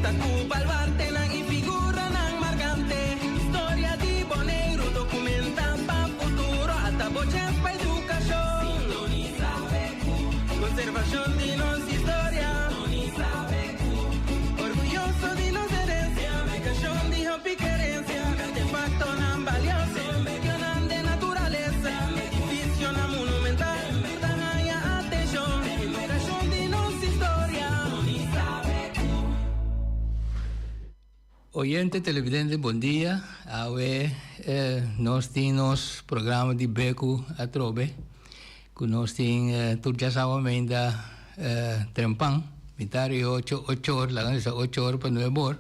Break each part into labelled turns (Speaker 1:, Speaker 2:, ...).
Speaker 1: Entrevista ku baluartenan i figuranan markante. Historia di Boneiru dokumentá pa futuro. Ata bo chèns pa edukashon. Sintonisá BQ. Konservashon di nos historia. Sintonisá BQ. Orguyoso di nos herensia. Edukashon di hopi kerensia. Artefaktonan balioso. Medionan den naturalesa. Edifisionan monumental. Ta haña atenshon. Edukashon di nos historia.
Speaker 2: Oyente televidente bon dia awe nos tin nos programa di beku atrobe ku nos tin tur djasawa meinta trempan mitar di ocho ocho or laga nos bisa ocho or pa nuebe or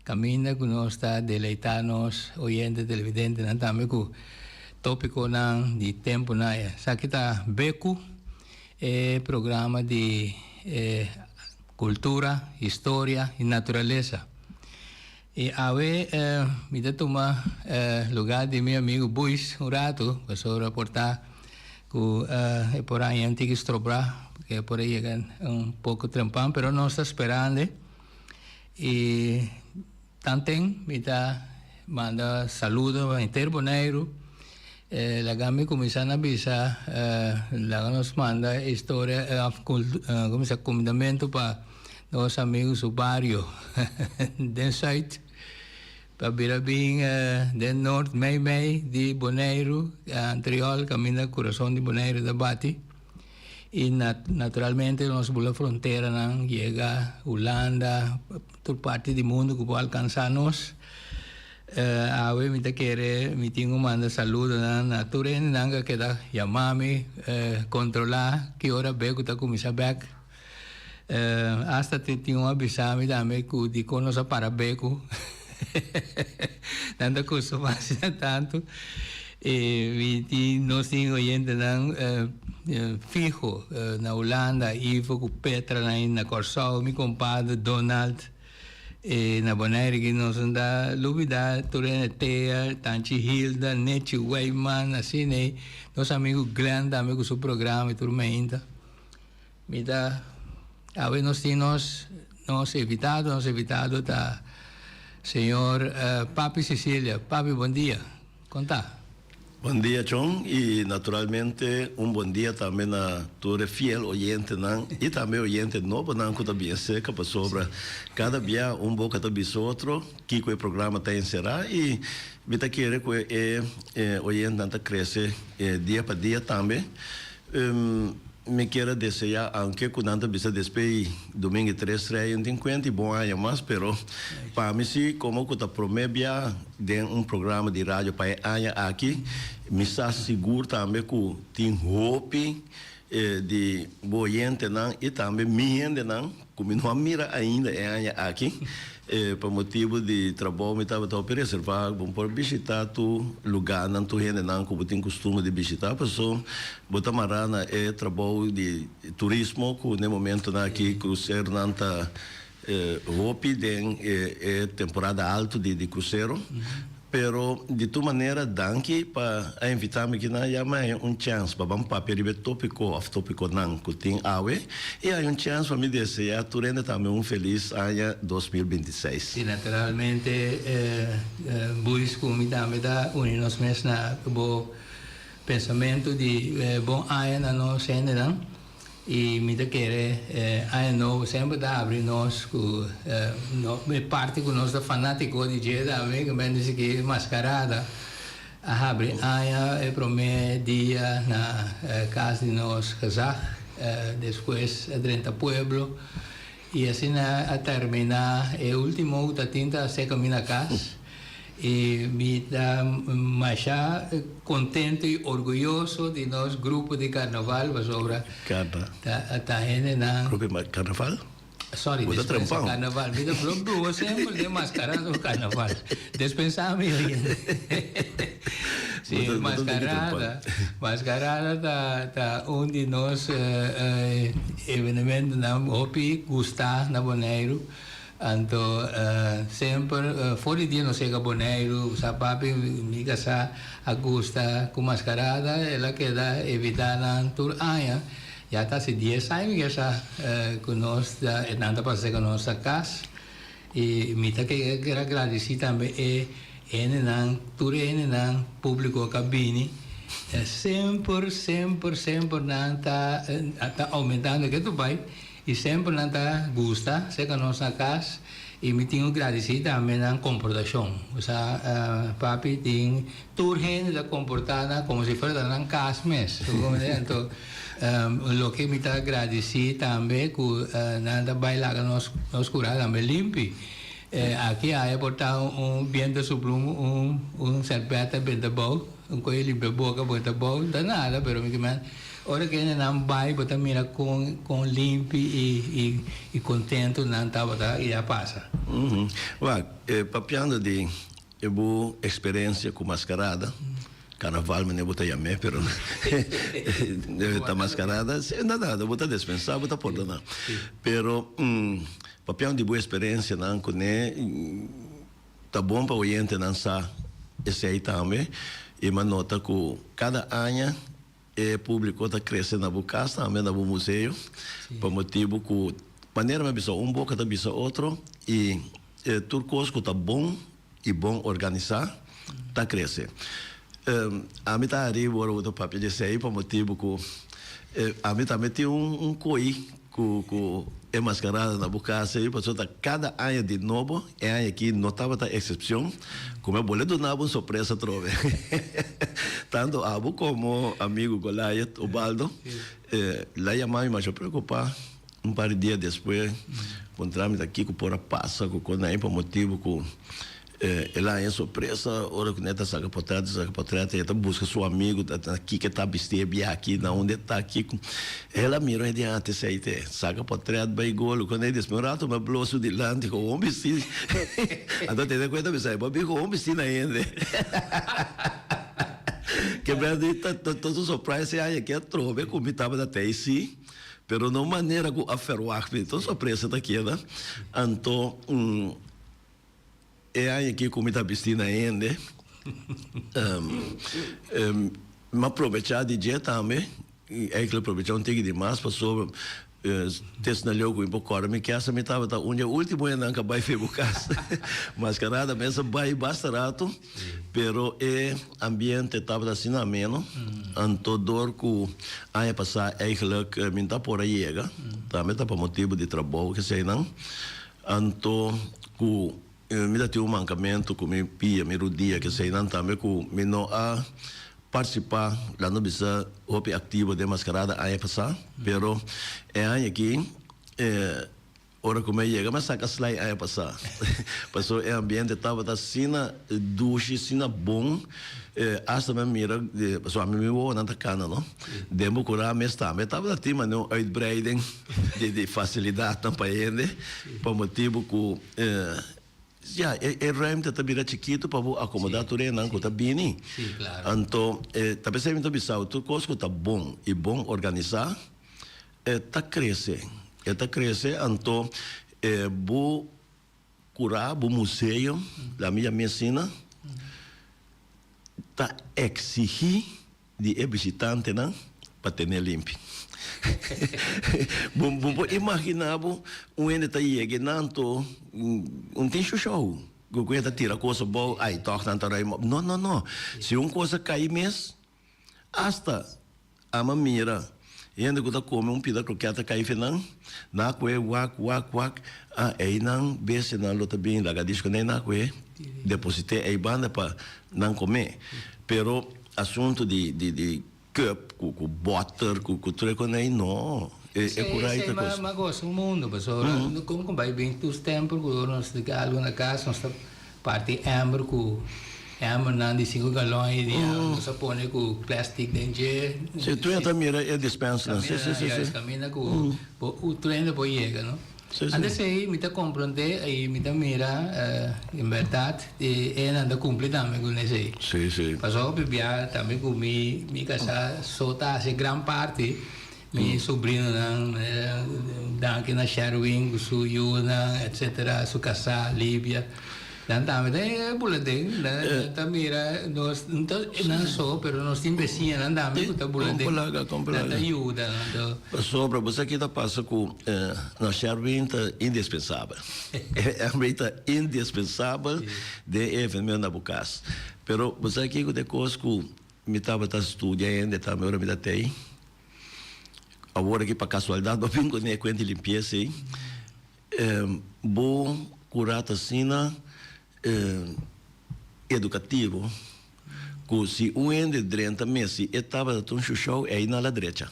Speaker 2: kaminda ku nos ta deleita nos oyente televidentenan tambe ku topikonan di tempunan esaki ta beku e programa di e Kultura, historia i naturalesa. I awe mi ta tuma lugar di mi amigu Buis un ratu pasobra por ta ku e por haña un tiki strobrá porque e por a yega un poko trempan pero nos ta sperando i Tanten mi ta manda saludo pa henter Boneiru. Laga mi kuminsá na bisa laga nos manda historia òf kuminsá kumindamentu pa nos amigu su bario den Zuid pa bira bin den Noord mei mei di Boneiru Antriol kaminda kurason di Boneiru ta bati. I naturalmente nos bula fronteranan yega Hulanda, tur parti di mundu ku por alkansá nos. Awe mi ta kere mi tin ku manda saludonan na tur hendenan ku a keda yama mi, kontrolá ki ora bek ku ta kuminsá bek. Asta tin un a bisa mi tambe ku dikon nos a para bek ku nan ta kustumá asina tantu. E mi tin nos tin oyentenan fiho na Hulanda, Ivo ku Petra nan na Kòrsou, mi kompadre Donald e na Bonaire ki nos no ta lubida tur hende Thea, Tanchi Hilda, Nechi Wijman, asina ei nos amigu Glenn tambe ku su programa i tur meinta. Mi ta awe nos tin nos nos invitado, nos invitado ta señor Papi Cecilia. Papi bon dia. Kon ta?
Speaker 3: Bon dia Chon y naturalmente un bon dia tambe na tur e fiel oyentenan y tambe oyente nobonan cu ta bien cerca pasobra cada bia un boca ta bisa otro kico e programa ta encera y mi ta kere cu e oyentenan ta crece dia pa dia tambe. Mi kier a desea, aunke ku nan ta bisa despei domingo i tres rei un tin kuenta i bon aña mas, pero pa mi si komo ku ta prome bia den un programa di radio pa e aña aki, mi sa sigur tambe ku tin hopi di bo oyentenan i tambe mi hendenan Ku mi no a mira ainda e aña aki, pa motibu di trabou mi tabata hopi reservá. Bo por bishitá tur lugánan, tur hendenan ku bo tin kustumber di bishitá, paso bo ta mará na e trabou di turismo ku n'e momentunan aki kruseronan ta hopi den e temporada altu di krusero. Pero di tur manera danki pa a invita mi kinan ya mi haña un chance pa ban papia riba e topico of topiconan cu tin awe y haña un chance pa mi desea tur hende tambe un feliz aña 2026.
Speaker 2: Si naturalmente Buis cu mi tambe ta uni nos mes na bo pensamento di bon aña na nos hendenan. I mi ta kere aña nobo semper ta habri nos ku e parti ku nos ta fanátiko di dje tambe ku men dici ki maskarada a habri aña e promé dia na kas di nos gezag despues a drenta pueblo i asina a terminá e último ku ta tin ta seka mi na kas. I mi ta masha contento i orguyoso di nos grupo di carnaval pasobra ta hendenan.
Speaker 3: Grupo di carnaval?
Speaker 2: Sorry,
Speaker 3: Bo ta
Speaker 2: despensa
Speaker 3: trempao.
Speaker 2: carnaval. Mi ta blo bruha semper den mascara su carnaval. Despensa mi oyente. Si,
Speaker 3: Bo ta- bo ta diki
Speaker 2: mascarada.
Speaker 3: trempao.
Speaker 2: Mascarada ta ta un di nos evenementonan hopi gusta na Boneiru. Anto semper for di dia nos yega Boneiru sa papi mi kasá a gusta ku maskarada el a keda evitá nan tur aña ya ta hasi dies aña mi kesa ku nos ta nan ta pasa ku nos ta kas. I mi ta kier a gradisí tambe e hendenan, tur e hendenan públiko ku a bini. Semper, semper, semper nan ta ta oumentando ke tur bai i semper nan ta gusta serka nos na kas i mi tin ku gradisí tambe nan komportashon. Osea, papi tin tur hende ta komportá nan komo si fuera ta nan kas mes. Anto loke mi ta gradisí tambe ku nan ta bai laga nos nos kura tambe limpi. Aki aya por ta un biento supla un un sèrbèta benta bou, un koe limpia boka bo ta bou, no ta nada pero mi kimen ora ku hendenan bai bo ta mira kon kon limpi i i i kontentu nan tabata i a pasa.
Speaker 3: Wak, papiando di E bo experencia cu mascarada, carnaval manera bo ta yam'é, pero ta mascarada, si, no, no, bo ta despensa, bo ta pordona. Pero papiando di bo experencianan cuné, ta bon pa oyentenan sa esey tambe, y m'a nota cu cada aña e publico ta crece na bo cas tambe, na bo museo, pa motibo cu manera mi a bisa un boca ta bisa otro y Tur kos ku ta bon i bon organisá ta krese. Ami ta ariba ora bo ta papia di esei pa motibu ku ami tambe tin un koi ku ku e maskarada na bo kas ei pasobra ta kada aña di nobo, e aña aki no tabata eksepshon, ku mi a bole duna bo un sorpresa atrobe. Tantu abo komo amigu Goliath Obaldo la yama mi masha preokupá. Un par di dia despues, puntra mi ta kiko por a pasa ku Konai pa motibu ku el a haña sorpresa ora ku ne ta saka potrèt, ta saka potrèt i e ta buska su amigu ta na kiko e ta bisti e bia aki, na unda e ta, kiko. El a mira e di antes ei te saka potrèt bai gol ku Konai. Despues un rato mi a blow su dilanti ku un bisti. Anto tene kuenta mi sa e bo a bin ku un bisti na hende. Ke bèrdad ta ta un surprise e aña aki atrobe ku mi tabata te ei si. Pero no manera cu a verwacht mi. Enton sorpresa ta keda. Anto e aña aki cu mi ta bisti na hende, mi a probecha di dje tambe. Eigenlijk probecha un tiki di mas pasobra tes na leu cu mi por corda mi kesa mi tabata un di e ultimo hendenan cu a bay fe bo cas. Mascarada mes a bay basta rato. Pero e ambiente tabata asina ameno, anto dor cu aña pasa eigenlijk mi no ta por a yega, tambe ta pa motibo di trabou eseinan, anto cu mi ta tin un mancamento cu mi pia, mi rudia eseinan tambe cu mi no a participa, laat nos bisa hopi activo den mascarada aña pasa, pero e aña aki. Ora ku mi a yega mi a saka slai aña pasá. Pasobra e ambiente tabata asina dushi, asina bon. Asta mi a mira, pasobra ami mi wowonan ta kana no. Den bo kurá mes tambe tabata tin manera un uitbreiding di fasilidatnan pa hende, pa motibu ku ya e ruimte ta bira chikitu pa bo akomodá tur hendenan ku ta bini. Anto ta p'esei mi ta bisa bo tur kos ku ta bon i bon organisá, E ta crece, e ta crece anto e bo cura, bo museo, la mi yam'e asina, ta exigi di e bishitantenan pa tene limpi. Bo bo por imagina bo un hende ta yega einan anto un tin shushou cu e ta tira cos abou, ay tog nan ta ruim op. No, no, no. Si un cos a cay mes, Asta ama mira hende ku ta kome un pida krokèt ta kai fe nan, na kue wak wak wak, ah einan bestianan lo ta bin laga dish kuné na kue deposit'é ei banda pa nan kome. Pero asuntu di di di cup ku ku bòter ku ku tur e kos ei no, e e kurai ta kos.
Speaker 2: Esei ma gosa un mundu pasobra komo ku bai bin tur temper ku ora nos ta algu na kas nos ta Parti ember ku embernan di sinku galon i di nos a pone ku plastic den dje.
Speaker 3: Si, tur ta mira e dispensernan. Si, si, si, si.
Speaker 2: Kaminda ku bo tur hende por yega, no?
Speaker 3: Si, si.
Speaker 2: Antes ei mi ta komprondé i mi ta mira en bèrdat e nan ta kumpli tambe ku esei.
Speaker 3: Si, si.
Speaker 2: Pasobra hopi bia tambe ku mi mi kasá so ta hasi gran parti mi sobrinonan danki na Sherwin ku su yunan etcetera su kasá Libia. Nan tambe ta bula den, nan ta mira nos, no ta nan so, pero nos tin besiñanan tambe ku ta bula den. Nan ta yuda, nan ta.
Speaker 3: Pasobra bo sa ki ta pasa ku nos Sherwin ta indispensabel. Sherwin ta indispensabel den e evenemento na bo kas. Pero bo sa kiko ta e kos ku mi tabata studia hende tambe ora mi ta tei. Awor aki pa kasualidat bo bin ku e kuenta di limpiesa ei. Bo cura ta asina educativo cu si un hende drenta mes si e tabata ta un shushou ey na la drecha.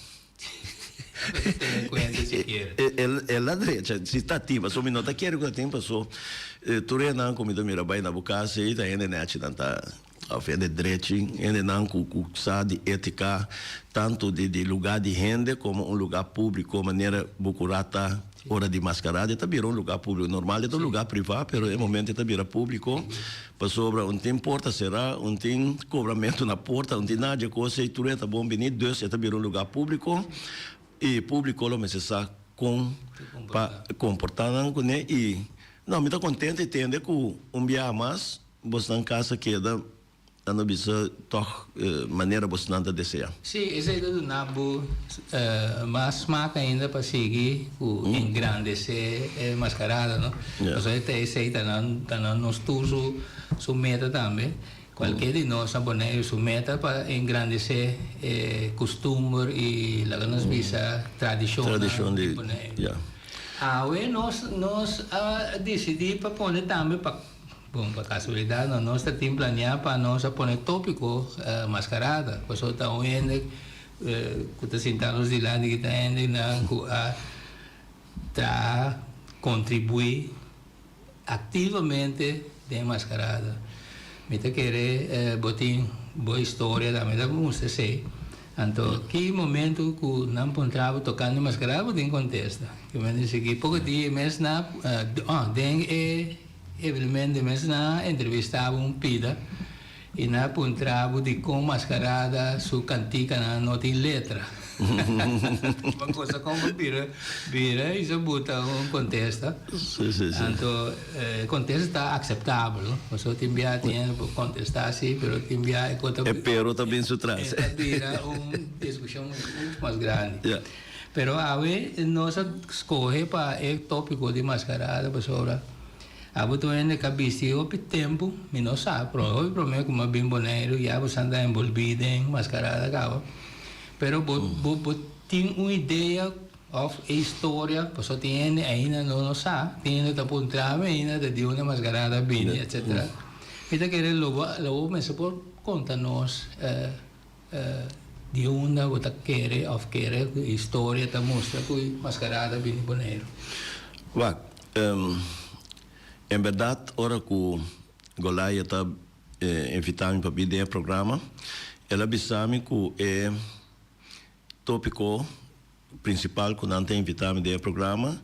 Speaker 3: E la drecha si ta tin pasobra mi no ta kere cu ta tin paso tur hendenan cu mi ta mira bay na bo cas ey ta hende nechi nan ta Of hende drechi, hendenan ku ku sa di etika tantu di di lugá di hende komo un lugá públiko manera Bucurá ta ora di maskarada e ta bira un lugá públiko. Normal e ta un lugá privá pero e momento e ta bira públiko pasobra un tin porta será, un tin kobramentu na porta, un tin nada dje kos ei tur e ta bon bini dus e ta bira un lugá públiko i públiko lo mester sa kon pa komportá nan kuné i no mi ta kontento di tende ku un biaha mas Bosnan casa keda a no bisa tog manera bosnan ta desea.
Speaker 2: Sí, esei ta duna bo mas smak ainda pa sigui ku engrandesé e maskarada, no? Pasobra e ta esei ta nan ta nan nos tur su su meta tambe. Kualke di nos na Boneiru su meta pa engrandesé e kustumber i laga nos bisa tradishonnan di Boneiru. Awe nos nos a disidí pa pone tambe pa. Bon, pa casualidad no nos ta tin planea pa nos a pone topico mascarada, pasobra ta un hende cu ta sinta nos dilanti ki ta hendenan cu a traha, contribui activamente den mascarada. Mi ta kere bo tin bo historia tambe ta mustra esey. Anto ki momento cu nan puntra bo tocante mascarada bo tin contesta. Ki momento sigui poco dia mes na den e. Evelmente mes nan a entrevistá bo un pida i nan a puntra bo dikon Maskarada su kantikanan no tin letra. Bo kosa kon bo bira bira i sa buta un kontesta. Anto e kontesta ta akseptabel, no? Pasobra tin bia tin hende por kontestá si, pero tin bia e kos ta.
Speaker 3: E pero ta bin su tras.
Speaker 2: E ta bira un diskushon muchu mas grandi. Pero awe nos a scoge pa e topico di mascarada pasobra abo tur hende ka bisti hopi tempo, mi no sa, pero hopi prome cu mi a bin Boneiru ya bo san ta envolvi den mascarada caba, pero bo bo bo tin un idea of e historia pasobra tin hende ainda no no sa, tin hende ta puntra mi ainda ta di unda mascarada a bini etcetera. Mi ta kere lo bo lo bo mester por conta nos. Di unda bo ta kere of kere ku e historia ta mustra ku e maskarada bini Boneiru?
Speaker 3: Wak, en bèrdat ora ku Goliath ta invitá mi pa bin den e programa, el a bisa mi ku e tópiko prinsipal ku nan ta invitá mi den e programa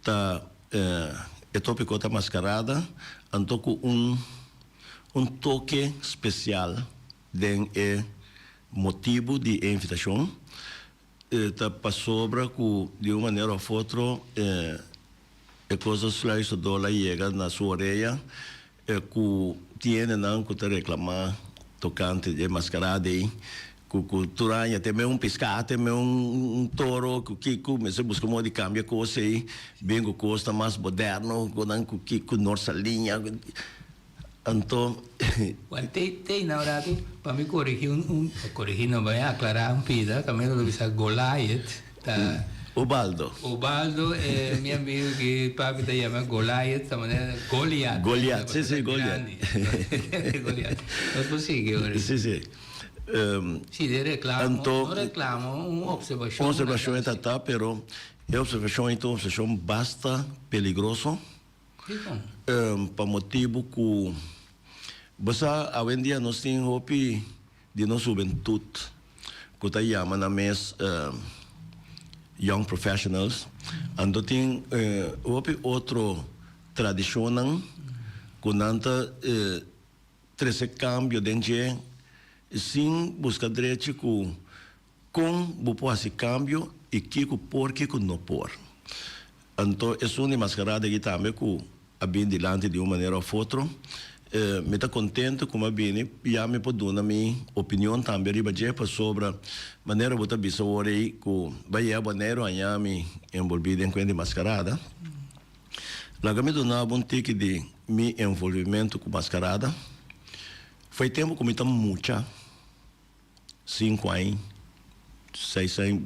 Speaker 3: ta e tópiko ta maskarada anto ku un un toke spesial. Den e motibu di e invitashon ta pasobra ku di un manera òf otro e kos a sluisterdor la yega na su orea ku tin hendenan ku ta reklamá tokante di e maskarada ei ku ku tur aña te men un piská te men un toro ku kiko mester buska moda di kambia kos ei bin ku kos ta mas moderno ku nan ku kiko norsaliña. Anto.
Speaker 2: Wan te te na un ratu pa mi corigi un un corigi no bai aclara un pida caminda lo bisa Goliath ta.
Speaker 3: Ubaldo.
Speaker 2: Ubaldo e mi amigo ki papi ta yama Goliath ta manera Goliath.
Speaker 3: Goliath si si Goliath.
Speaker 2: Goliath nos por sigui ora.
Speaker 3: Si si.
Speaker 2: Si de reclamo
Speaker 3: Anto
Speaker 2: no reclamo un observacion.
Speaker 3: Un observacion e ta ta pero e observacion ei ta un observacion basta peligroso. Pa motibu ku bo sa awendia nos tin hopi di nos hubentut ku ta yama nan mes young professionals, anto tin hopi otro tradishonnan ku nan ta trese kambio den dje sin buska drechi ku Kon bo por hasi kambio i kiko por kiko no por. Anto esun di maskarada aki tambe ku a bin dilanti di un manera of otro. Mi ta contento cu mi a bini, ya mi por duna mi opinion tambe riba dje pasobra manera bo ta bisa awor ei cu bai yega Boneiru aña mi envolvi den cuenta di mascarada. Laga mi duna bo un tiki di mi envolvimento cu mascarada. Foi tempo cu mi ta mucha. Sinku aña, seis aña,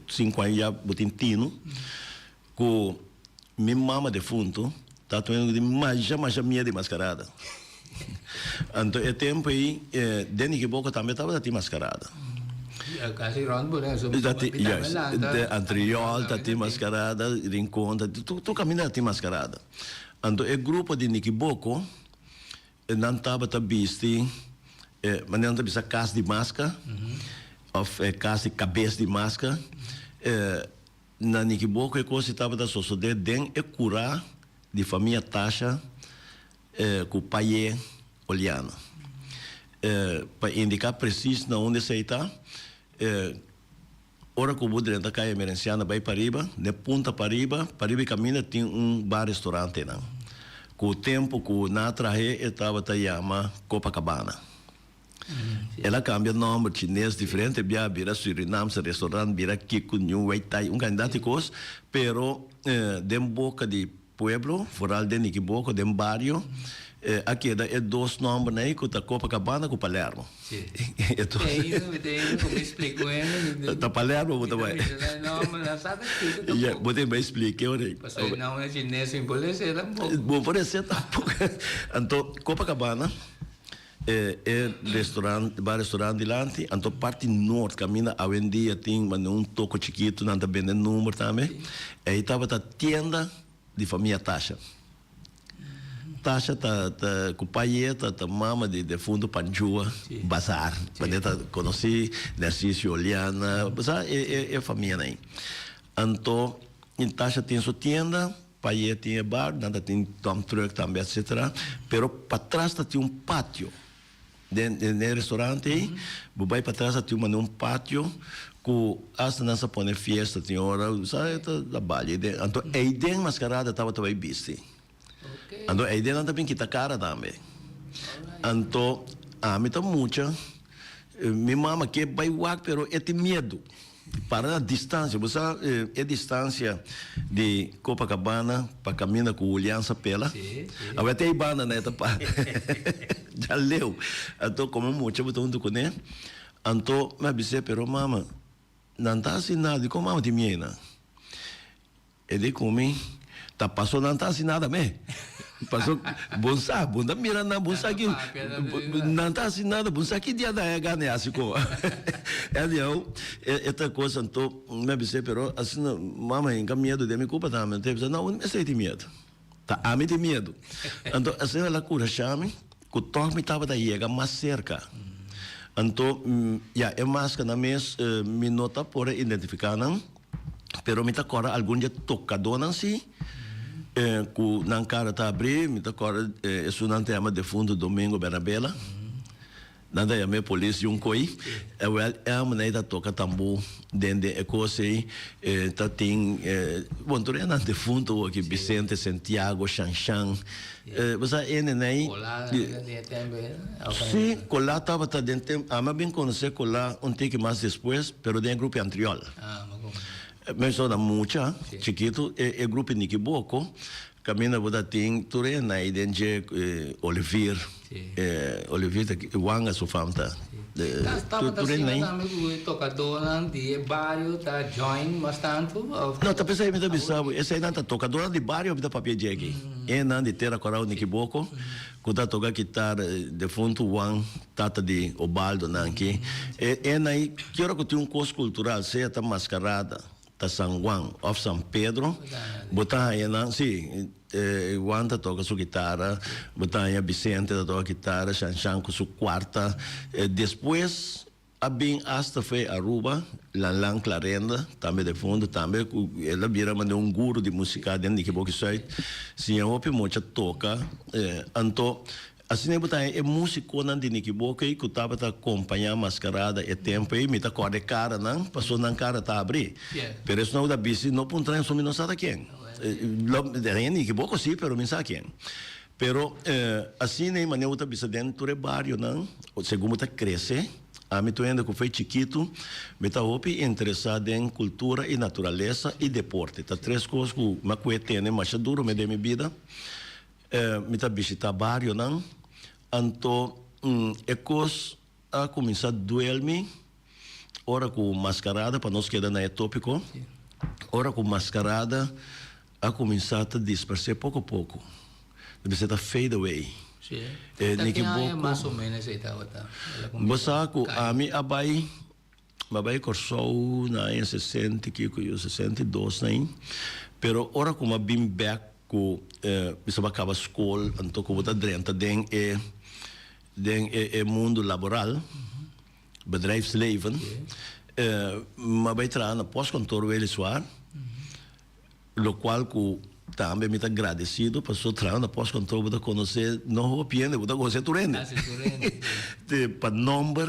Speaker 3: sinku aña ya bo tin tinu ku mi mama defuntu ta teniendo di masha masha miedu di maskarada. Anto e tempu ei den Nikiboko tambe tabata tin maskarada.
Speaker 2: Kasi rond bo den
Speaker 3: Ta tin, yes, den Antriol ta tin maskarada, Rincon ta tin, tur kaminda ta tin maskarada. Anto e grupo di Nikiboko Nan tabata bisti e manera nan ta bisa kas di maska of e kas di kabes di maska. Na Nikiboko e kos tabata sosode den e kura di famia Tasha ku Paye Oliana. Pa indiká presis na unda esei ta, Ora ku bo drenta Kaya Emerenciana bai pariba, den punta pariba, pariba e kaminda tin un bar restaurante nan. Ku tempu ku nan a trahe e tabata yama Copacabana. El a kambia nòmber chines diferente bia, bira Surinaamse restaurant, bira Kiku New Wei Tai, un kandidat di kos, pero den boka di Pueblo, foral den Nikiboko, den bario, a keda e dos nombernan ei ku ta Copacabana ku Palermo.
Speaker 2: Sí. E dos. Te mi te ku mi splika hende.
Speaker 3: Ta Palermo bo ta bai. Ya, bo tin bai splika ora ei.
Speaker 2: Pasobra e nomber chines mi por lesa
Speaker 3: tampoco. Bo por lesa tampoco. Anto Copacabana, e restaurant, bar restaurant dilanti, anto parti noord kaminda awendia tin manera un toko chikitu nan ta bende number tambe, ei tabata tienda di famia Tasha. Tasha ta ta ku paye ta ta mama di defunto Panjua Bazar, manera ta konosí Narcisio Oliana, bo sa e e e famianan ei. Anto Tasha tin su tienda. Paye tin e bar, nan ta tin dump truck tambe etcetera, pero patras ta tin un patio den den e restaurante ei, bo bai patras ta tin manera un patio ku asta nan sa pone fiesta tin ora sa e ta ta balia den, anto eiden mascarada tabata bai bisti, anto eiden nan ta bin kita kara tambe, anto ami ta mucha mi mama ke bai wak pero e tin miedu. Para na distancia, bo sa e distancia di Copacabana pa caminda cu Julian Sapela?
Speaker 2: Sí,
Speaker 3: sí. Awor te banda na e ta para. Ya leu. Anto como mucha bo ta hunto cune. Anto mi a bis'é, pero mama, nan ta haci nada, dicon mama tin miedo nan? E di ku mi, Ta paso nan ta hasi nada me. Paso bon sa, bon ta mira nan, bon sa ki nan ta hasi nada, bon sa ki dia nan a gana e hasi ko. E di au, e ta kos anto mi a bis'é, pero asina mama hinka miedu den mi kupa tambe. Anto e bisa, no, unda mester tin miedu? Ta ami tin miedu. Anto asina el a kurashá mi ku tòg mi tabata yega mas serka. Anto, ya, e maskanan mes mi no ta por a identifiká nan. Pero mi ta kòrda algun dje tokadónan sí, ku nan kara ta abrí. Mi ta kòrda esunnan ta yama defuntu Domingo Bernabela. Nan ta yam'é Polis Yunkoi. Ewèl, e hòmber ei ta toka tambú den den e kos ei. E ta tin, bon, tur e nan defuntu awor aki, Vicente, Santiago, Shanshan. Bo sa e nenei.
Speaker 2: Colá tambe den e tempu ei?
Speaker 3: Sí, Colá tabata den tempu. Ami a bin konosé Colá un tiki mas despues, pero den e grupo Antriol.
Speaker 2: Ah, ma kon.
Speaker 3: Mi so na mucha, chikitu, e e grupo Niki Boko, kaminda bo ta tin tur e nei den dje Olivier, Olivier ta Wanga su fam ta.
Speaker 2: Tabata asina tambe ku e tokadónan di e bario ta join mas tantu
Speaker 3: òf? No, ta p'esei mi ta bisa bo, eseinan ta tokadónan di bario mi ta papia dje aki. Enan di Tera Kòrou Niki Boko ku ta toka kitar defuntu Juan tata di Obaldo nan aki. Enan ei ki ora ku tin un kos kultural sea ta maskarada, ta San Juan òf San Pedro, bo ta haña nan, si. Juan ta toka su kitara, bo ta haña Vicente ta toka kitara, Shanshan ku su kuarta. Despues a bin asta fe Aruba, Lanlan Clarenda, tambe defuntu, tambe ku el a bira manera un guru di musika den Nikiboki Zuid, siña hopi mucha toka. Anto. Asina bo ta haña e músikonan di Nikiboko ei ku tabata kompañá Maskarada e tempu ei, mi ta kòrda e karanan, paso nan kara ta abrí. Pero esnan ku ta bisti no puntra nan, mi no sa ta ken. Den Nikiboko sí, pero mi sa ken. Pero asina ei manera bo ta bisa den tur e barionan, segun bo ta krese, ami tur hende ku foi chikitu, mi ta hopi interesá den kultura i naturalesa i deporte. Ta tres kos ku mi a kue tene masha duru me den mi bida. Mi ta bishitá barionan, anto e kos a kuminsá duel mi ora ku maskarada, pa nos keda na e tópiko, ora ku maskarada a kuminsá ta disparsé poko poko, ta bisa ta fade away.
Speaker 2: Ta ki aña mas o ménos ei tabata?
Speaker 3: Bo sa ku ami a bai. Mi a bai Kòrsou na aña sesenta i kiko yo, 62 na ain. Pero ora ku mi a bin bèk ku mi staba kaba skol, anto ku bo ta drenta den e den e mundu laboral, bedrijfsleven, mi a bai traha na postkantoor weliswaar. Locual cu tambe mi ta gradecido paso traha na postkantoor bo ta conoce no hopi hende, bo ta conoce tur hende.
Speaker 2: Casi tur hende,
Speaker 3: si. Pa nomber,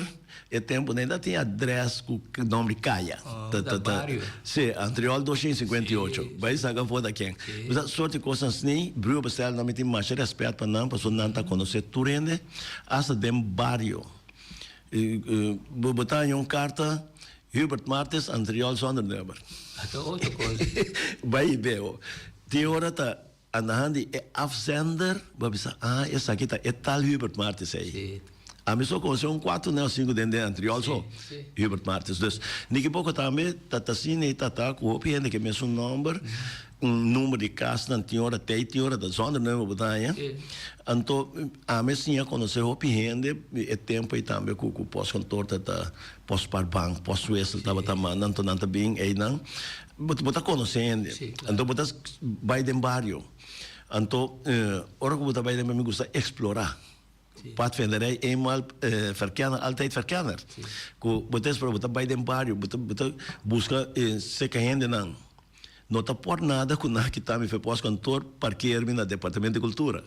Speaker 3: e tempo no tin adres cu nomber di caya.
Speaker 2: Oh, ta bario.
Speaker 3: Si, Antriol 258.
Speaker 2: Si.
Speaker 3: Bay saca for ta ken.
Speaker 2: Si.
Speaker 3: Bo sa soort di cosnan asni, buurtbestel nan mi tin masha respet pa nan paso nan ta conoce tur hende, hasta den bario. Bo ta haña un carta Hubert Martes Antriol zonder nummer.
Speaker 2: Ta otro kos.
Speaker 3: Bai beo. Tin ora ta andahan di e afzender, bo a bisa, ah, esaki ta e tal Hubert Martes ei.
Speaker 2: Sí.
Speaker 3: Ami so konosé un kuater nel sinku den den Antriol so,
Speaker 2: Sí, sí.
Speaker 3: Hubert Martes. Dus, ni ki poko tambe ta ta asina ei ta ta ku hopi hende ke mesun nòmber, un number di kasnan tin ora tei, tin ora ta zonder nummer bo ta haña.
Speaker 2: Sí.
Speaker 3: Anto, ami a siña konosé hopi hende e tempu ei tambe ku ku postkantoor ta ta Postspaarbank, postwissel tabata manda, anto nan ta bin einan. Bo bo ta konosé hende.
Speaker 2: Sí, klaro.
Speaker 3: Anto bo ta bai den bario. Anto ora ku bo ta bai den bario mi gusta eksplorá.
Speaker 2: Sí.
Speaker 3: Padvinderij eenmaal verkenner, altijd verkenner.
Speaker 2: Sí.
Speaker 3: Ku bo ta eksplorá, bo ta bai den bario, bo ta bo ta buska seka hendenan. No ta por nada ku nan a kita mi fe postkantoor parkeer mi na Departamento di Kultura.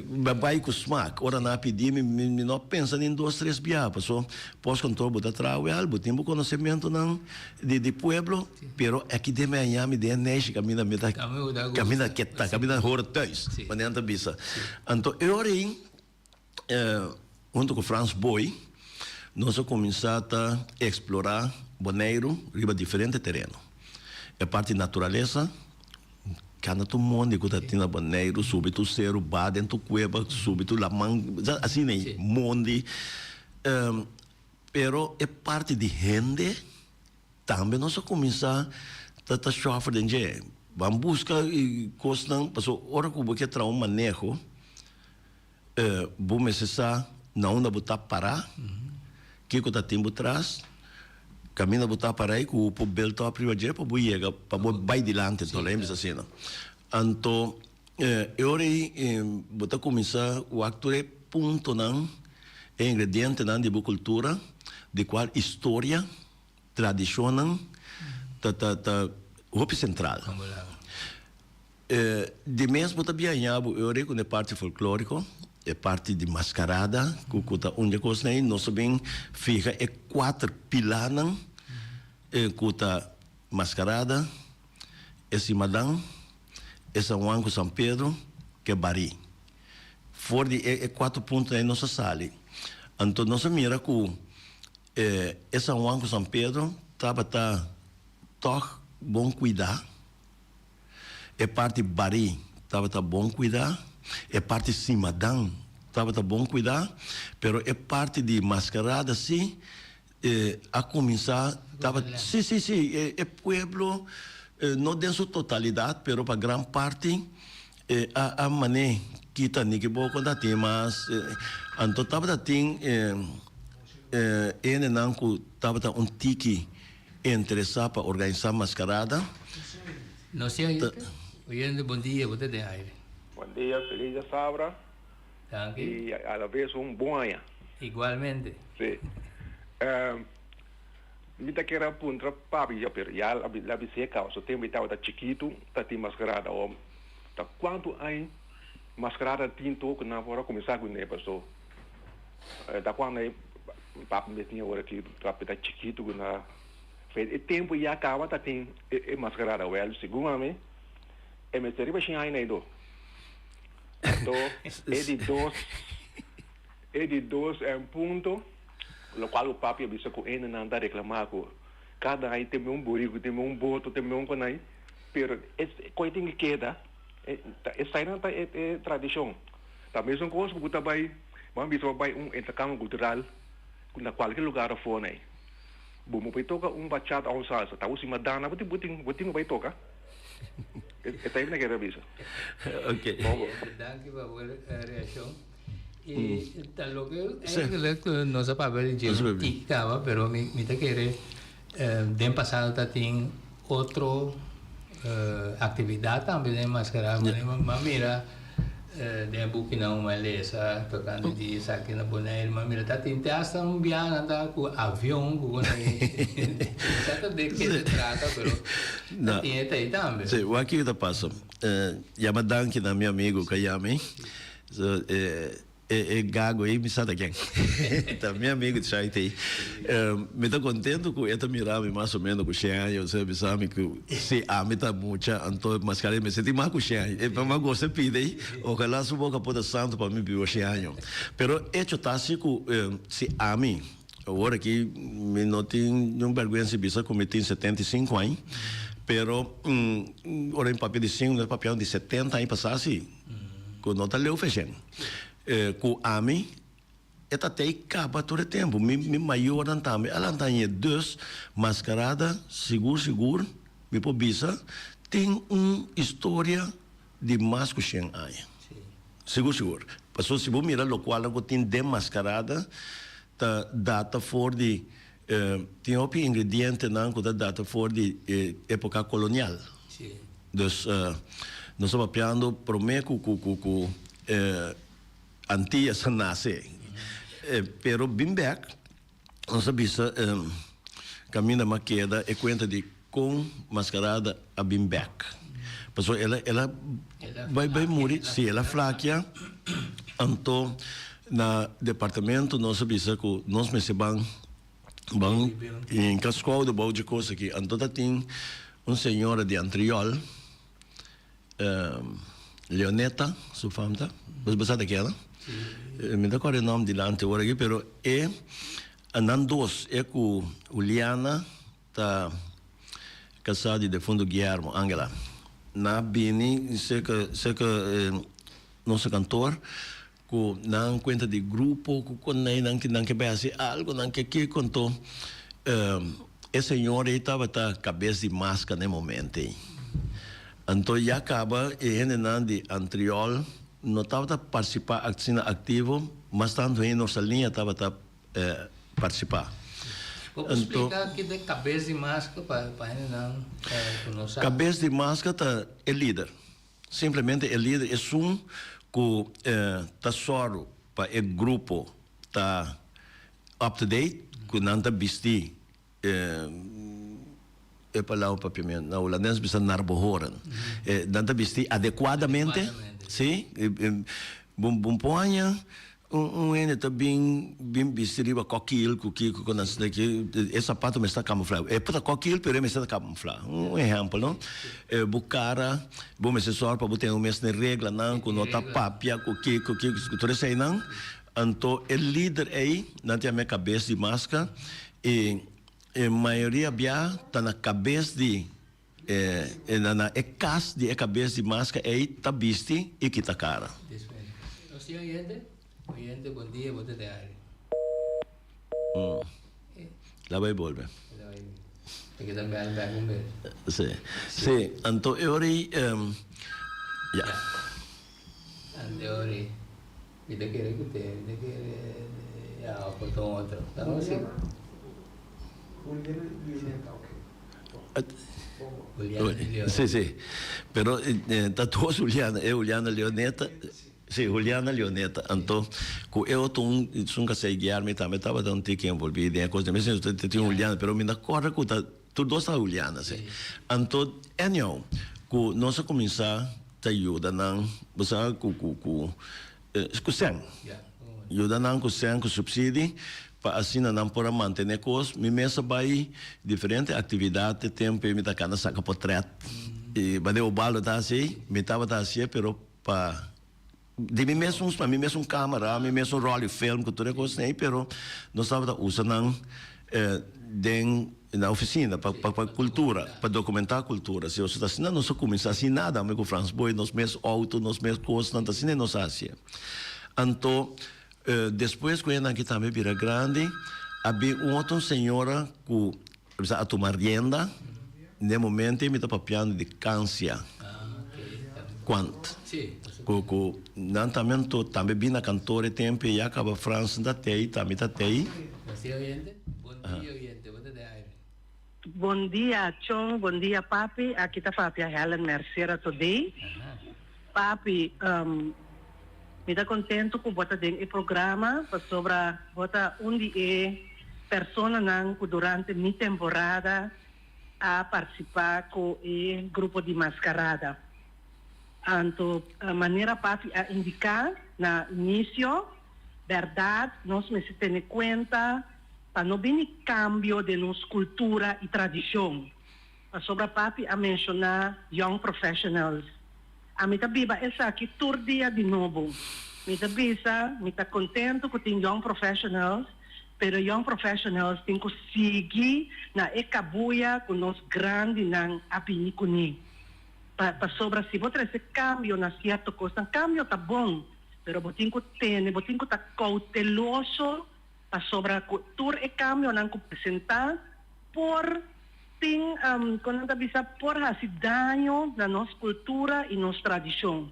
Speaker 3: Mi a bai ku smak. Ora nan a pidi mi, mi no a pensa nin dos tres biaha paso postkantoor bo ta traha wèl, bo tin bo konosementonan di di pueblo, pero aki den mi haña mi den e neishi kaminda mi ta kaminda ke ta kaminda hora thuis, manera nan ta bisa. Anto e ora ei Hunto ku Frans Booi nos a kuminsá ta eksplorá Boneiru riba diferente tereno. E parti naturalesa, kanda tur mondi ku ta tin na Boneiru, subi tur seru, baha den tur kueba, subi tur laman, asina ei, mondi. Pero e parti di hende tambe nos a kuminsá ta ta shòfer den dje. Ban buska kosnan, pasobra ora ku bo ke traha un maneho, Bo mester sa na unda bo ta pará, kiko ta tin bo tras, kaminda bo ta pará i ku bo por build up riba dje pa bo yega, pa bo bai dilanti anto lain bisa asina. Anto e ora ei bo ta kuminsá wak tur e puntonan, e ingredientenan di bo kultura, di kual historia, tradishonnan ta ta ta hopi sentral. Di mes bo ta biaña bo ora ku e parti folklóriko, e parti di maskarada ku ku ta un di e kosnan ei. Nos ta bin fiha e kuater pilánan ku ta maskarada, e simadan, e San Juan ku San Pedro ku e barí. For di e kuater puntonan ei nos a sali. Anto nos a mira ku e San Juan ku San Pedro tabata tòg bon kuidá. E parti barí tabata bon kuidá, e parti simadan tabata bon kuidá, pero e parti di maskarada sí a kuminsá tabata, sí, sí, sí, e pueblo no den su totalidat, pero pa gran parti a a man'é kita niki bo konta tin mas, anto tabata tin hendenan ku tabata un tiki. Interesá pa organisá maskarada.
Speaker 2: No si oyente. Oyente bon dia, bo ta den aire.
Speaker 4: Bon dia, feliz dia sabra.
Speaker 2: Danki.
Speaker 4: Y a la vez un bon aña.
Speaker 2: Igualmente.
Speaker 4: Si. Mi ta kier a puntra papi ya pero ya la bis'é caba su tempo e tabata chikitu ta tin mascarada awor ta cuantu aña. Maskerada tin tur ku nan por a kuminsá kuné paso ta kuando e papi mes tin ora ki papi ta chikitu ku na fe e tempu ya kaba ta tin e maskerada wèl segun ami e mester riba shin aña na e do anto e di dos e di dos en punto lokual ku papi a bisa ku hendenan ta reklamá ku kada aña tin un buriku tin un boto tin un konai pero e koe tin ki keda. Esainan ta e tradishon. Ta mesun kos ku bo ta bai, bo a bisa bo bai un interkambio kultural na kualke lugar afó nei. Bo no por toka un bachata òf un salsa. Ta bo sima dana bo tin bo tin bo tin ku bai toka. E ta esei kere bisa.
Speaker 3: Oke.
Speaker 2: Danki pa bo reakshon. I ta loke eigenlijk nos a papia di dje un tiki kaba pero mi ta kere Den pasado ta tin otro actividad tambe den mascara. M'a mira den e bukinan cu m'a lesa tocante di esaki na Bonaire. M'a mira ta tin te hasta un biaha nan ta cu avion cu con ei. No sa ta de ke se trata pero ta tin e ta ei tambe.
Speaker 3: Si, wak kico ta pasa. Yama danki na mi amigo cu a yama. E gago ei mi sa ta ken. Ta mi amigu Chai t'ei. Mi ta contento cu e ta mira mi mas o menos cu shen aña. Osea bisa mi cu si ami ta mucha anto mascara mi sinti mas cu shen aña. E pa gosa e pida ei. Ojalá su boca por ta santo pa mi biba shen aña. Pero hecho ta si cu si ami awor aki mi no tin niun berguensa di bisa cu mi tin 75 aña. Pero ora mi papia di sinku mi ta papiando di 70 aña pasa si. Ku no ta leu feshen. Ku ami e ta tei kaba tur e tempu. Mi mi mayornan tambe a lanta aña dus maskarada sigur sigur mi por bisa tin un historia di mas ku shen aña. Sigur sigur. Pasobra si bo mira lokualnan ku tin den maskarada ta data for di tin hopi ingredientenan ku ta data for di e epoka kolonial. Dus nos ta papiando prome ku ku ku ku Antillas a nase. Pero bin bek nos a bisa kaminda m'a keda e kuenta di kon maskarada a bin bek. Pasobra el a el a bai bai muri, si el a flakia, anto na departamento nos a bisa ku nos mester ban Ban hinka skouder bou dje kos aki. Anto ta tin un señora di Antriol, Leoneta su fam ta. Bo bo sa ta ken, no? Mi ta kòrda e nòm dilanti ora aki, pero e nan dos, e ku Juliana ta kasá di defuntu Guillermo, Angela. Nan a bini serka serka nos kantor. Ku nan kuenta di grupo ku konei nan ke nan ke bai hasi algo nan ke kiko anto e señor ei tabata kabes di maska na e momento ei anto ya kaba e hendenan di Antriol no tabata partisipá asina aktivo mas tantu hende Norsaliña tabata partisipá.
Speaker 2: Bo por splika ki ta e kabes di maska pa hendenan ku no sa?
Speaker 3: Kabes di maska ta e lider. Simplemente e lider esun ku ta sòru pa e grupo ta up to date, ku nan ta bisti e palabra papiamento, na hulandes bisa naar behoren. Nan ta bisti adekuadamente, si. Bo por haña Un hende ta bin bin bisti riba kokil ku kiko ku nan sna ki e sapato mester ta kamufla. E por ta kokil pero e mester ta kamufla. Un ehèmpel no. Bo kara bo mester sòru pa bo tene un mes na e reglanan ku no ta papia ku kiko kiko ku tur eseinan. Anto e lider ei nan ta yama e kabes di maska i e mayoria bia ta na kabes di E na na e kas di e kabes di maska ei ta bisti i kita kara.
Speaker 2: Nos tin oyente? Oyente bon dia bo ta den aire.
Speaker 3: La bai bolbe.
Speaker 2: E kita bel bek un bes.
Speaker 3: Si. Si, anto e ora ei ya.
Speaker 2: Anto e ora ei mi ta kere ku te mi ta kere ya por ta un otro.
Speaker 3: Sí, sí. Pero ta dos Juliana, e Juliana Leoneta, sí, Juliana Leoneta. Anto, ku e otro un, esun ka sei Guillermo tambe tabata un tiki envolví den e kos. Mi sinti ta tin Juliana, pero mi no kòrda ku ta tur dos ta Juliana, sí. Anto, anyhow, ku nos a kuminsá. ta yuda nan, bo sa, ku ku ku ku sèn. Yuda nan ku sèn, ku supsidi, pa asina nan por a mantené kos. Mi mes a bai diferente aktividat e tempu ei mi ta kanda saka potrèt. I manera Ubaldo ta hasi, mi tabata hasié pero pa di mi mes un, pa mi mes un kamera, mi mes un ròl film ku tur e kosnan ei, pero nos tabata usa nan den na ofisina pa pa kultura, pa dokumentá kultura. Si osea asina nos a kuminsá sin nada, ami ku Frans Boy, nos mes outo, nos mes kosnan, ta asina nos a hasié. Anto despues ku esnan aki tambe bira grandi, a bin un otro señora ku a tuma rienda, n'e momento ei mi ta papiando di Cansia Quant, ku ku nan tambe anto tambe bin na kantor e tempu ei ya kaba Frans ta tei, tambe ta tei.
Speaker 5: Bon dia Chon, bon dia papi, aki ta papia Helen Mercera today. Papi, mi ta contento cu bo ta den e programa pasobra bo ta un di e personanan cu durante mi temporada a participa cu e grupo di Mascarada. Anto manera papi a indica na inicio, berdad nos mester tene cuenta pa no bini cambio den nos cultura y tradicion. Pasobra papi a menciona young professionals. Ami ta biba esaki tur dia di nobo. Mi ta bisa mi ta contento cu tin young professionals, pero young professionals tin cu sigui na e cabuya cu nos grandinan a bini cune. Pa pasobra si bo trece cambio na cierto cosnan, cambio ta bon, pero bo tin cu tene, bo tin cu ta cauteloso pasobra cu tur e cambionan cu presenta por tin, con nan ta bisa, por haci daño na nos cultura y nos tradicion.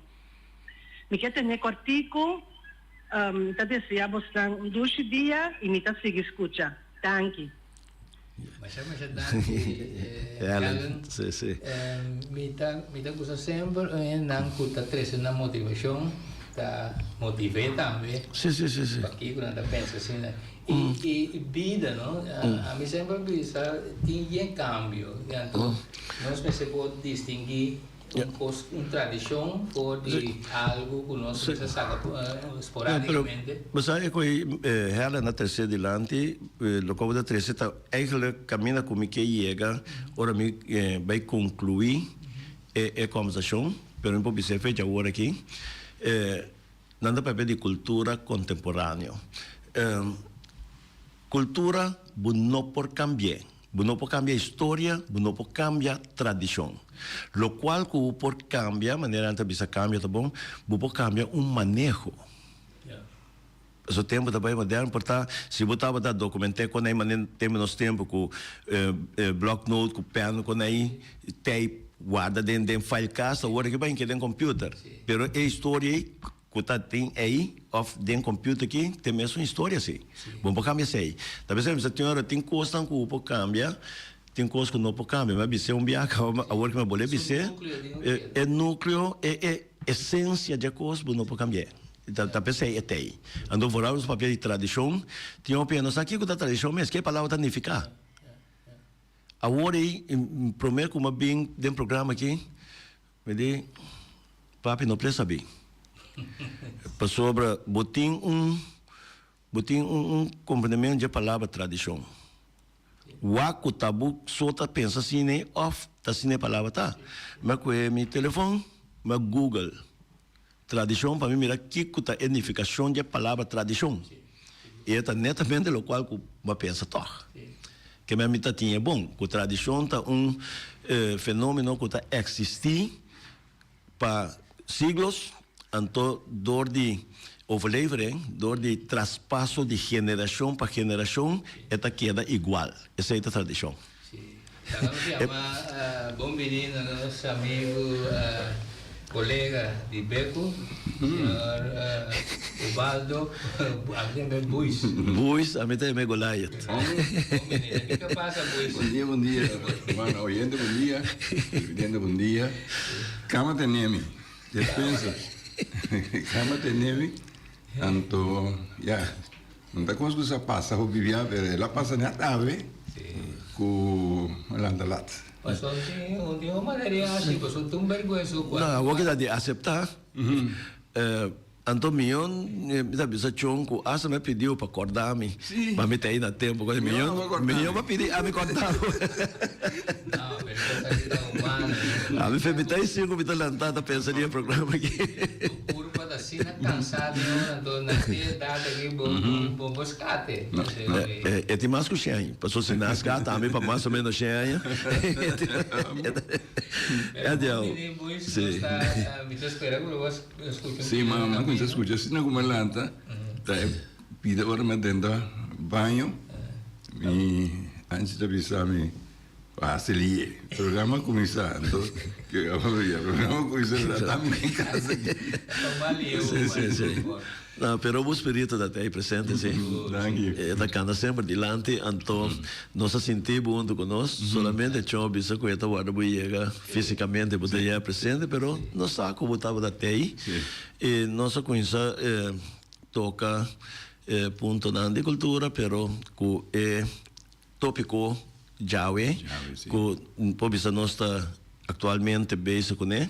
Speaker 5: Mi ke tene cortico, mi ta desea bosnan un dushi dia y mi ta sigui scucha. Danki.
Speaker 2: Masha masha danki Helen.
Speaker 3: Sí, sí.
Speaker 2: Mi ta mi ta gusta semper un hendenan ku ta trese nan motivashon, ta motiv'é tambe.
Speaker 3: Sí, sí, sí, sí.
Speaker 2: Pakiko nan ta pensa asina. I i bida no, ami semper bisa tin yen kambio. Anto nos mester por distinguí Un kos, un tradishon for di algu ku nos mester saka sporadikamente.
Speaker 3: Bo sa e ku Helen a trese dilanti, loke bo ta trese ta eigenlijk kaminda ku mi ke yega ora mi bai konkluí e kòmbersashon, pero mi por bisa e fecha awor aki, nan ta papia di kultura kontemporaneo. Kultura bo no por kambi'é. Bo no por kambia historia, bo no por kambia tradishon. Lokual ku bo por kambia, manera nan ta bisa kambia ta bon, bo por kambia un maneho. Pasobra tempu ta bai moderno, por ta si bo tabata dokument'é kon ei manera tempu nos tempu ku blòknoot, ku pèn kon ei, tape warda den den file kast, awor aki bai keda den computer. Pero e historia ei Ku ta tin ei of den computer aki tin mesun historia si. Bo no por cambia esei. Ta bisa mi señora tin cosnan cu bo por cambia, tin cos cu no por cambia. Mi a bis'é un biaha caba awor cu mi a bolbe bis'é e nucleo, e e esencia dje cos bo no por cambi'é. Ta p'esei e t'ei. Anto vooral nos papia di tradicion, tin hopi hende no sa kico ta tradicion mes, ke palabra ta nifica. Awor ei prome cu mi a bin den programa aki, Mi di, Papi no presa bin. Pasobra bo tin un, bo tin un, un comprendemento dje palabra tradicion. Wak cu ta bo so ta pensa asina ei of ta asina e palabra ta. Mi a coge mi telefon, mi a google tradicion pa mi mira kico ta e nificacion dje palabra tradicion. I e ta netamente locual cu bo a pensa tog. Ke men mi ta tin e bon, ku tradishon ta un fenomeno ku ta eksistí pa siglos, anto dor di overlevering, dor di traspaso di generashon pa generashon, e ta keda igual. Esei ta tradishon.
Speaker 2: Sí. Ta nos yama bon bini na nos amigu colega di Beco, señor Ubaldo, ami ta yam'é Buis.
Speaker 3: Buis, ami ta yam'é Goliath.
Speaker 2: Bon bini. Kiko pasa Buis?
Speaker 6: Bon dia, bon dia. Hermano oyente bon dia, televidente bon dia. Kama tene mi, despensa. Kama tene mi, anto ya. No ta kos ku sa pasa hopi bia, pero el a pasa net awe. Ku lanta lat.
Speaker 2: Paso tin un tin un manera hasi paso ta un bergüensa ku.
Speaker 3: No, awor ki ta di aseptá. Anto mion mi ta bisa Chon ku asta mi a pidiu pa kòrda mi. Pa mi ta ei na tempu. Mion mion a pidi ami kòrda bo.
Speaker 2: No, pero esaki ta humano.
Speaker 3: Ami fe mi ta ei sigur mi ta lantá ta pensa di e programa aki.
Speaker 2: Bo kurpa ta asina kansá di ora anto na e edat aki bo bo bo skate.
Speaker 3: E tin mas ku shen aña. Pasobra si nan ska tambe pa mas o menos shen aña.
Speaker 2: Pero bo mini boys no sta mi ta spera ku lo bo skucha un
Speaker 6: Si mama kuminsá skucha asina ku mi a lanta ta e pida ora mi a drenta baño mi anchi ta bisa mi Pasa liye. Programa cuminsa anto ke a papia programa cuminsa ta mi den casa aki.
Speaker 3: Si si si. No pero bo spirito ta tei presente si.
Speaker 6: Danki.
Speaker 3: E ta canta semper dilanti anto nos a sinti bo hunto cu nos solamente Chon a bisa cu e ta warda bo yega fisicamente bo ta yega presente pero nos sa cu bo tabata tei y nos a cuminsa toca e puntonan di cultura pero cu e Tópiko djawe ku por bisa nos ta aktualmente bezig kuné,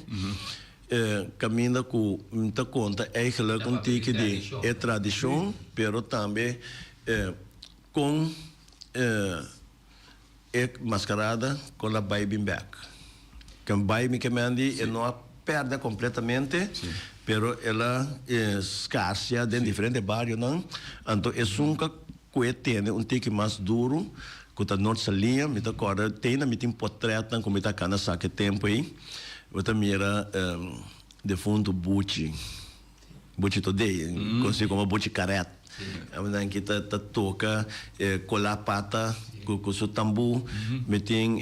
Speaker 3: kaminda ku mi ta konta eigelijk un tiki di e tradishon, pero tambe kon e maskarada kon la bai bin bèk. Ken bai mi ke mendi e no a pèrdè kompletamente, pero el a skarsia den diferente barionan, anto esun ka Ku e tene un tiki mas duru ku ta Noord Saliña, mi ta kòrda te na mi tin potrètnan ku mi ta kana saka e tempu ei, bo ta mira defuntu Buchi, Buchi Todé, konosí komo Buchi Karèt, nan ki ta ta toka kolá pata ku su tambú, mi tin.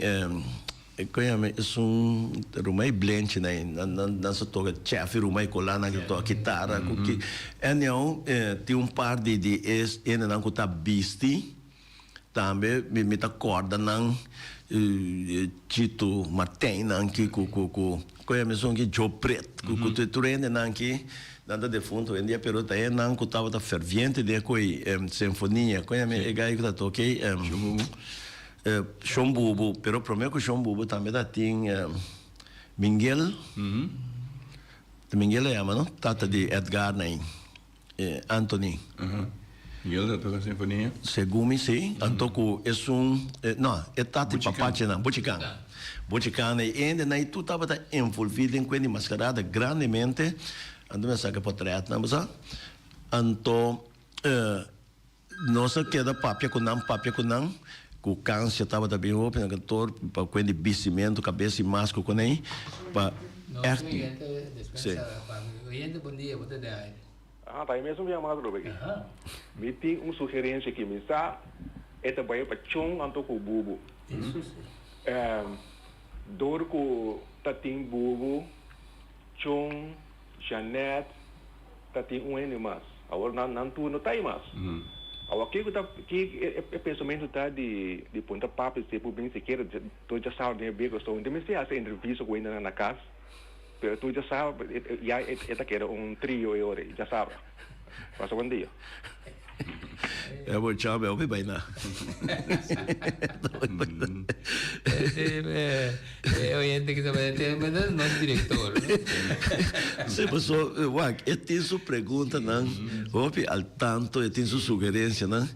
Speaker 3: E koe ami esun ruma e blenchi na e nan nan sa toka chef e ruma e kola nan ki toka kitara ku ki anyhow tin un par di di e hendenan ku ta bisti tambe mi mi ta korda nan Chito Martijn nan ki ku ku ku koe ami esun ki Joe Pret ku ku tur e hendenan ki nan ta defunto hoy en dia pero ta e nan ku tabata ferviente den e koe sinfonia koe ami e guy ku ta toka ei. Shon Bubu, pero prome ku Shon Bubu tambe ta tin Mingel, ta Mingel a yama no? Tata di Edgar na Anthony.
Speaker 6: Mingel ta toka sinfonia?
Speaker 3: Segun mi si, anto ku esun, no, e tata di papache nan, Buchikan. Buchikan e hende nan tur tabata envolvi den kuen di maskarada grandemente, anto mi a saka potretnan bo sa, anto. Nos a keda papia ku nan, papia ku nan, ku kansia tabata bin hopi na kantor pa kuen di bistimentu, kabes i masko ku nei, pa
Speaker 2: Nos
Speaker 3: ègt.
Speaker 2: oyente,
Speaker 3: Sí.
Speaker 2: despensa papi. Oyente bon dia, bo ta den aire.
Speaker 4: Aha, ta e mesun bia mas Ruben.
Speaker 2: Aha.
Speaker 4: Mi tin un sugerencia aki, mi sa e ta bai pa Chon anto ku Bubu.
Speaker 2: Eso si.
Speaker 4: Dor ku ta tin Bubu, Chon, Jeanette, ta tin un hende mas. Awor nan nan tur no ta ei mas. Awor kiko ta ki e pensamentu ta di di punta papia si e por bin sikiera tur djasabra den e beko so un ta mester hasi entrevista ku hendenan na kas pero tur djasabra ya e ta keda un trio e ora ei djasabra. Pasa bon dia.
Speaker 3: E bo chamba e hopi baina.
Speaker 2: E oyente ki ta bai te manda nos director, no?
Speaker 3: Sí, paso, wak, e tin su preguntanan, hopi al tanto, e tin su sugerencianan.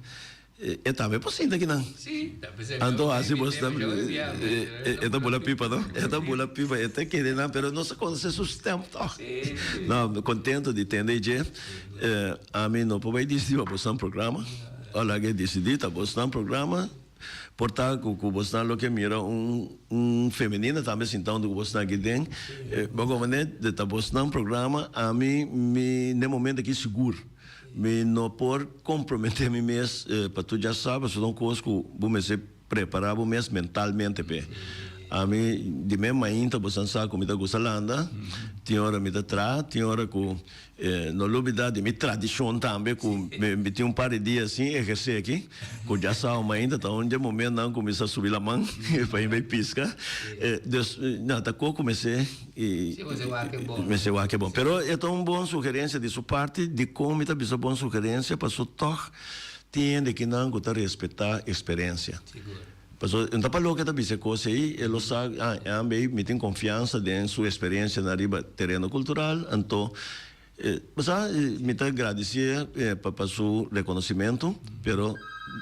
Speaker 3: E tambe por sinta kinan.
Speaker 2: Sí, ta pensé.
Speaker 3: Anto hasi bo sta e ta bula pipa no? E ta bula pipa, e ta kere nan, pero nos a conoce su stem toch. No, contento di tende dje. Ami no por bai dicidi pa bosnan programa. Ora ke dicidi ta bosnan programa. Por ta ku ku bosnan lo ke mira un un femenina tambe sinta hunto ku bosnan aki den. Bo komo ne ta bosnan programa, ami mi n'e momento aki sigur. Mi no por komprometé mi mes pa tur dja sa, pasobra ta un kos ku bo mester prepará bo mes mentalmente p'e. Ami di mi mainta boso a sa ku mi ta gusta landa, tin ora mi ta traha, tin ora ku no lubidá di mi tradishon tambe ku mi tin un par di dia sin ehersé aki, ku dja sa mainta ta un dje momentonan ku mi sa subi laman pa mi bai piska. Dus, na ta kos ku mester.
Speaker 2: Sí, bo se wak e bon.
Speaker 3: Mester wak e bon. Pero e ta un bon sugerencia di su parti. Dicon mi ta bisa bon sugerencia? Paso tog tin hende kinan cu ta respeta experencia.
Speaker 2: Sigur.
Speaker 3: Paso no ta pa loke ta bisa e kos ei, e lo sa, ah, e hòmber ei mi tin konfiansa den su eksperensia nan riba tereno kultural, anto bo sa, mi ta gradisié pa pa su rekonosimentu, pero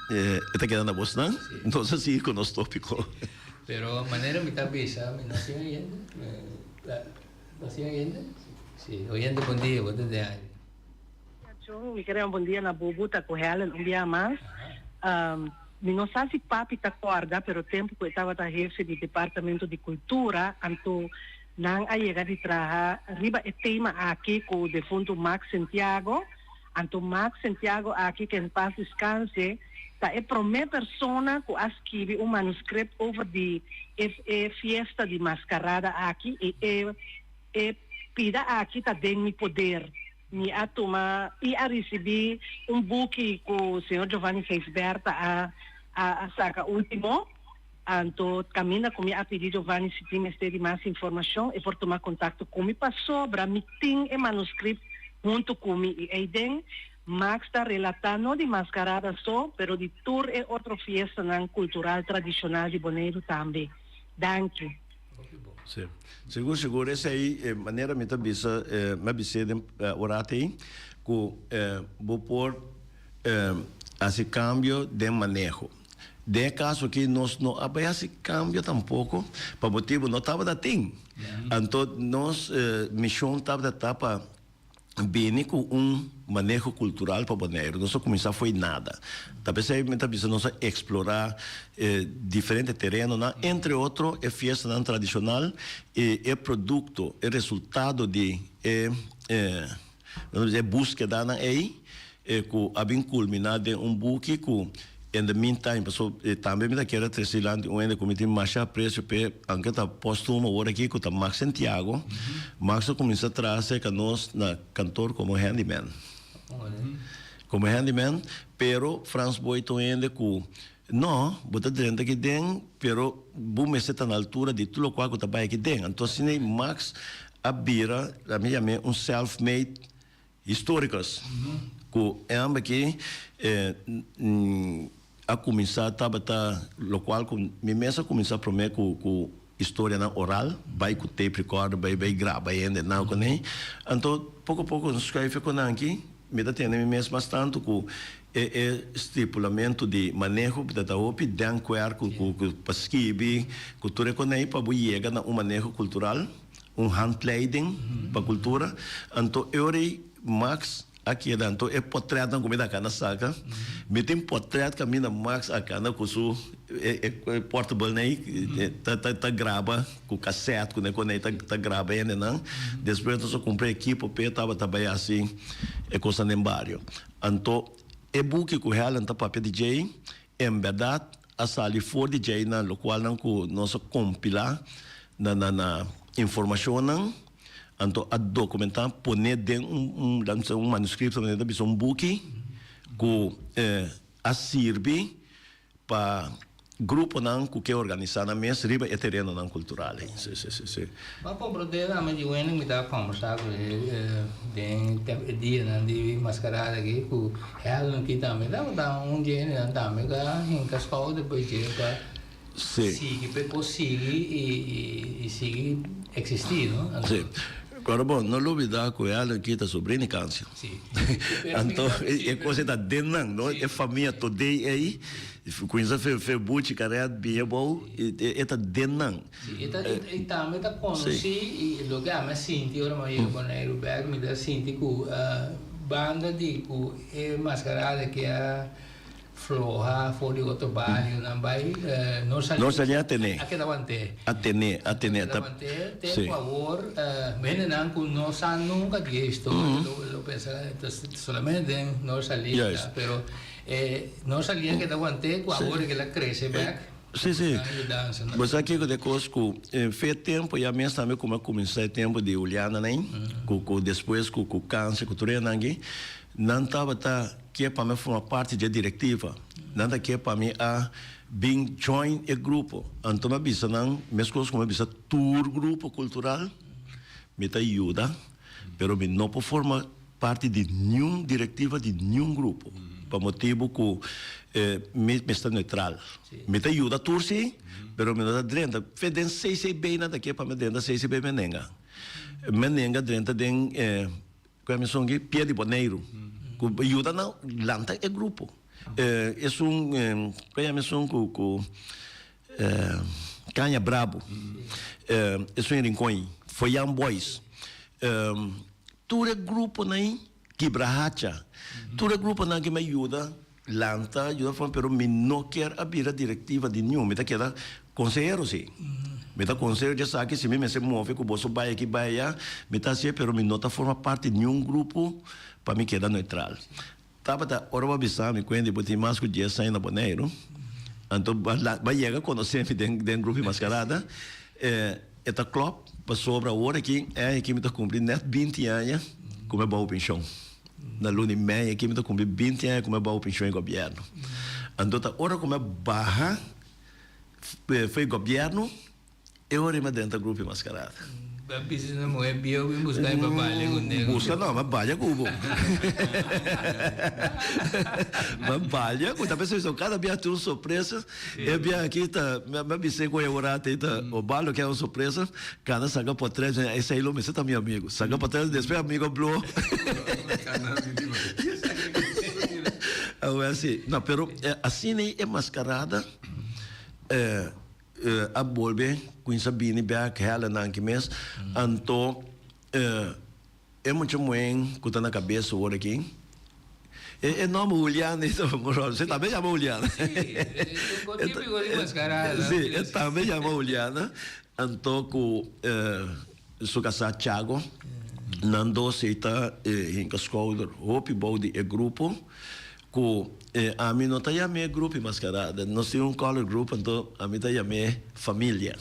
Speaker 3: e ta keda na bosnan, nos a sigui ku nos tópiko.
Speaker 2: Pero manera mi ta bisa, mi no tin oyente, nos tin oyente? Si, oyente bon dia, bo ta den aire.
Speaker 5: Chon, mi kere un bon dia na Bubu ta ku Helen un bia mas. Mi no sa si papi ta kòrda, pero tempu ku e tabata hefe di Departamento di Kultura, anto nan a yega di traha riba e tema aki ku defuntu Max Santiago. Anto Max Santiago aki, ke en pas deskanse, ta e promé persona ku a skibi un manuscript over di e e fiesta di maskarada aki i e e pida aki ta den mi poder. Mi a tuma i a risibí un buki ku señor Giovanni Gijsbertha a a saka último. Anto kaminda ku mi a pidi Giovanni si tin mester di mas informashon e por tuma kontakto ku mi pasobra mi tin e manuscript huntu ku mi i eiden Max ta relatá no di maskarada so pero di tur e otro fiestanan kultural tradishonal di Boneiru tambe. Danki.
Speaker 3: Sí. Sigur, sigur. Esei e manera mi ta bisa, mi a bis'é den un rato ei, ku bo por hasi kambio den maneho. Den e kaso aki nos no a bai hasi kambio tampoko, pa motibu no tabata tin. Anto nos mishon tabata ta pa bini ku un maneho kultural pa Boneiru. Nos a kuminsá fo'i nada. Ta p'esei mi ta bisa nos a eksplorá e diferente terenonan, entre otro e fiestanan tradishonal i e produkto, e resultado di e e buskedanan ei ku a bin kulminá den un buki ku in the meantime, paso tambe mi ta kere trese dilanti un hende ku mi tin masha apresio p'e, aunke ta postumo awor aki, ku ta Max Santiago. Max a kuminsá traha serka nos na kantor komo handyman. Komo handyman, pero Frans Boy ta un hende ku, no, bo ta drenta aki den, pero bo mester ta na altura di tur lokual ku ta bai aki den. Anto asina ei Max a bira, ami yam'é un self-made Historicus, cu e homber aki a cuminsa tabata locual cu mi mes a cuminsa prome cu cu historianan oral, bay cu tape recorder, bay bay graba hende nan cu ne. Anto poco poco nos schuif cu nan aki, mi ta tende mi mes mas tanto cu e e stipulamento di maneho ta ta hopi denkwerk cu cu pa skibi cu tur e coney pa bo yega na un maneho cultural. Un handleiding pa cultura. Anto e ora ei Max a keda. Anto e potretnan cu mi ta cana saca, mi tin potret caminda Max a cana cu su e portable nei ta ta graba cu cassette cu ne ta ta graba hendenan. Despues nos a cumpra equipo p'e tabata bay haci e cosnan den bario. Anto e buki cu Helen ta papia di djei En bèrdat a sali for di djeinan lokualnan ku nos a kompilá na na na informashonnan, anto a dokumentá poné den un un laat mi bisa un manuskripto manera ta bisa un buki ku a sirbi pa gruponan ku ke organisá nan mes riba e terenonan kultural ei. Sí, sí, sí, sí.
Speaker 2: Bo a komprondé tambe di wende mi ta kombersá ku e den e dianan di maskarada aki ku Helen aki tambe tabata un dje hendenan tambe ku a hinka skouder pa dje pa sigui pa e por sigui i sigui eksistí no.
Speaker 3: Sí. Pero bon, no lubida ku Helen aki ta sobrina di Cancio. Anto e kos ei ta den nan no, e famia todei ei kuminsa fe buchi karet biña abou e ta den nan.
Speaker 2: Sí, e ta, e tambe ta konosí i loke ami a sinti ora mi a yega Boneiru bèk, mi ta sinti ku banda di ku e maskarada ke a floha for di otro barionan bai nos
Speaker 3: a Nos a tene.
Speaker 2: A keda want'é.
Speaker 3: A tene, a tene.
Speaker 2: A keda want'é te ku awor hendenan ku no sa nunka di e historia lo pensa solamente den Nos Salida, pero e Nos Salida a keda want'é ku awor e keda krese bèk.
Speaker 3: Sí, sí. Bo sa kiko ta e kos ku fe tempu ya mes tambe kuma a kuminsá e tempu di Juliana nei, ku ku despues ku ku kanser ku tur esnan aki, nan tabata ke pa mi a forma parti dje direktiva. Nan ta ke pa mi a bin join e grupo. Anto mi a bisa nan, meskos ku mi a bisa tur grupo kultural, mi ta yuda, pero mi no por forma. parti di niun direktiva di niun grupo pa motibu ku mi mester neutral. Mi ta yuda tur si, pero mi no ta drenta. Fe den CCB nan ta ke pa mi drenta CCB mi a nenga. Mi a nenga drenta den ku e mesun aki Pia di Boneiru ku yuda nan lanta e grupo. Esun ku e mesun ku ku Caña Brabo, esun Rincon, Foyan Boys, tur e gruponan ei, Kibrahacha, tur e gruponan ke mi a yuda lanta, yuda forma, pero mi no kier a bira directiva di niun, mi ta keda consehero si. Mi ta consehero dje esaki, si mi mester move ku boso bai aki bai aya, mi ta hacié, pero mi no ta forma parti di niun grupo pa mi keda neutral. Tabata ora bo a bisa mi kuende bo tin mas ku dies aña na Boneiru, anto bo a yega konosé mi den den grupo di Maskarada. E ta klòp pasobra awor aki e aña aki mi ta kumpli nèt binti aña ku mi a bou penshon. Na luna i mei aki mi ta kumpli binti aña ku mi a bou penshon di gobièrnu. Anto ta ora ku mi a baha for di gobièrnu. E ora mi a drenta grupo di mascarada.
Speaker 2: Ba bisa na muhe bieu bin busca mi pa balia cu nego.
Speaker 3: Busca no, ma balia cu bo. Ma balia cu ta pensa cada bia tin un sorpresa. E bia aki ta mi a bisa cu e ora ta Osvaldo ke un sorpresa. Cana saca potret esey lo mester ta mi amigo. Saca potret despues amigo blo. Awel si. No pero asina e mascarada. A bolbe cuminsa bini bek Helen aki mes. Anto e mucha muhen cu ta na cabes awor aki, e nomber Juliana ei ta si tambe yama Juliana. Si, e tambe yama Juliana. Anto cu su casa Chago, nan dos ei ta hinca schouder hopi bou di e grupo. Ku ami no ta yam'é grupi maskarada, nos tin un color group anto ami ta yam'é familia.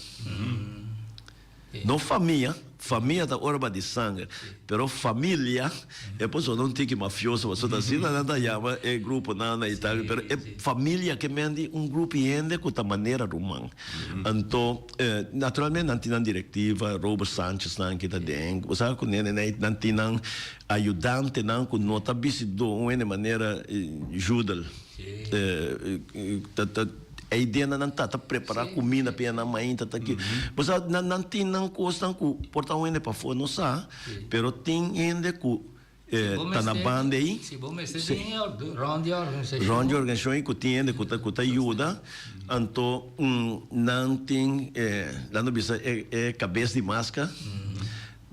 Speaker 3: No famia, famia ta ora ba di sanger, pero familia e por sona un tiki mafioso pasobra ta asina nan ta yama e gruponan na Italia, pero e familia ke men di un grupo di hende ku ta manera ruman. Anto naturalmente nan tin nan directiva, Robert Sanchez nan ki ta den, bo sa ku nene nan tin nan Ayudantenan ku no ta bisti dó un hende manera Judel. Ta ta e ideanan nan ta ta prepará kuminda pa nan mainta ta ki. Bo sa nan nan tin nan kosnan ku por ta un hende pafó no sa, pero tin hende ku ta na banda ei.
Speaker 2: Si bo mester tin rònt di organisashon.
Speaker 3: Rònt di organisashon ei ku tin hende ku ta ku ta yuda, anto nan tin nan ta bisa e kabes di maska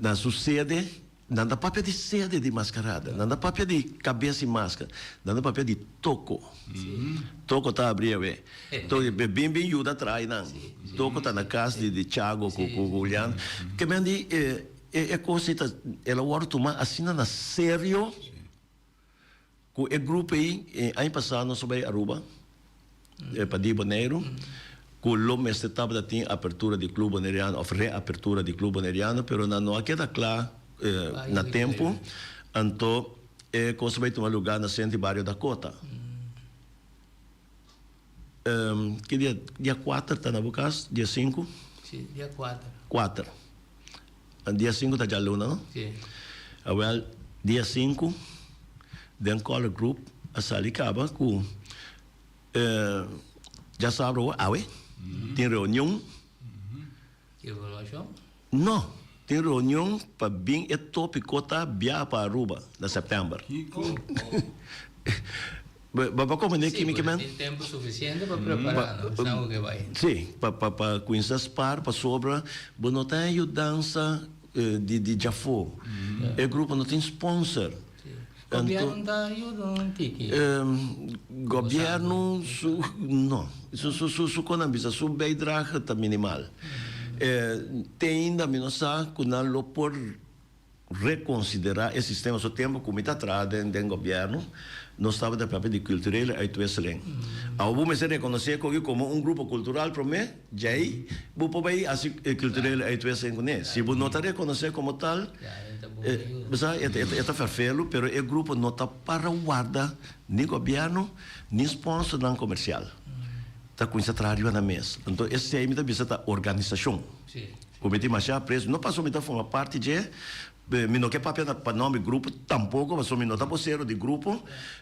Speaker 3: na su sede. Nan ta papia di sede di mascarada, nan ta papia di cabes y masca, nan ta papia di toko. Toko ta abri awe. Toko bin bin yuda trai nan. Toko ta na cas di di Chago cu cu Julian. Ke men di e e cos ei ta el a wordo tuma asina na serio. Ku e grupo ei, e aña pasá nos a bai Aruba, pa di Boneiru, ku lo mester tabata tin apertura di Club Boneriano òf reapertura di Club Boneriano, pero nan no a keda kla na tempu, anto e kos a bai tuma lugá na Sentro di Bario Dakota. Ki dia? Dia kuater ta na bo kas? Dia sinku?
Speaker 2: Si, dia kuater.
Speaker 3: Kuater. Dia sinku ta djaluna, no?
Speaker 2: Si.
Speaker 3: Awel, dia sinku, den Color Group a sali kaba ku djasabra awor, awe, tin reunion.
Speaker 2: Evaluashon?
Speaker 3: No, tin reunion pa bin e topiko ta biaha pa Aruba na september.
Speaker 6: Kiko?
Speaker 3: Bo a comprende kimi ke men?
Speaker 2: Si, bo tin tempu sufisiente pa prepara, no? Esnan ku ke bai.
Speaker 3: Si, pa pa pa kuminsa spar pasobra bo no ta e yudansa di di djafó. E grupo no tin sponsor.
Speaker 2: Gobierno ta yuda un tiki?
Speaker 3: Gobierno su no, su su su su kon nan bisa su bijdrage ta minimal. Te ainda mi no sa ku nan lo por rekonsiderá e sistema. So tempu ku mi ta traha den den gobierno nos tabata papia di culturele uitwisseling. Awor bo mester rekonosé koki komo un grupo kultural promé djei bo por bai hasi culturele uitwisseling kuné. Si bo no ta rekonosé komo tal Bo sa, e ta ferfelu, pero e grupo no ta para warda ni gobièrnu ni sponsornan komersial. Ta kuminsá traha riba nan mes. Anto esei mi ta bisa ta organisashon. Ku mi tin masha apresio, no pasobra mi ta forma parti dje. Mi no ke papia na pa nomber grupo tampoco pasobra mi no ta bosero di grupo,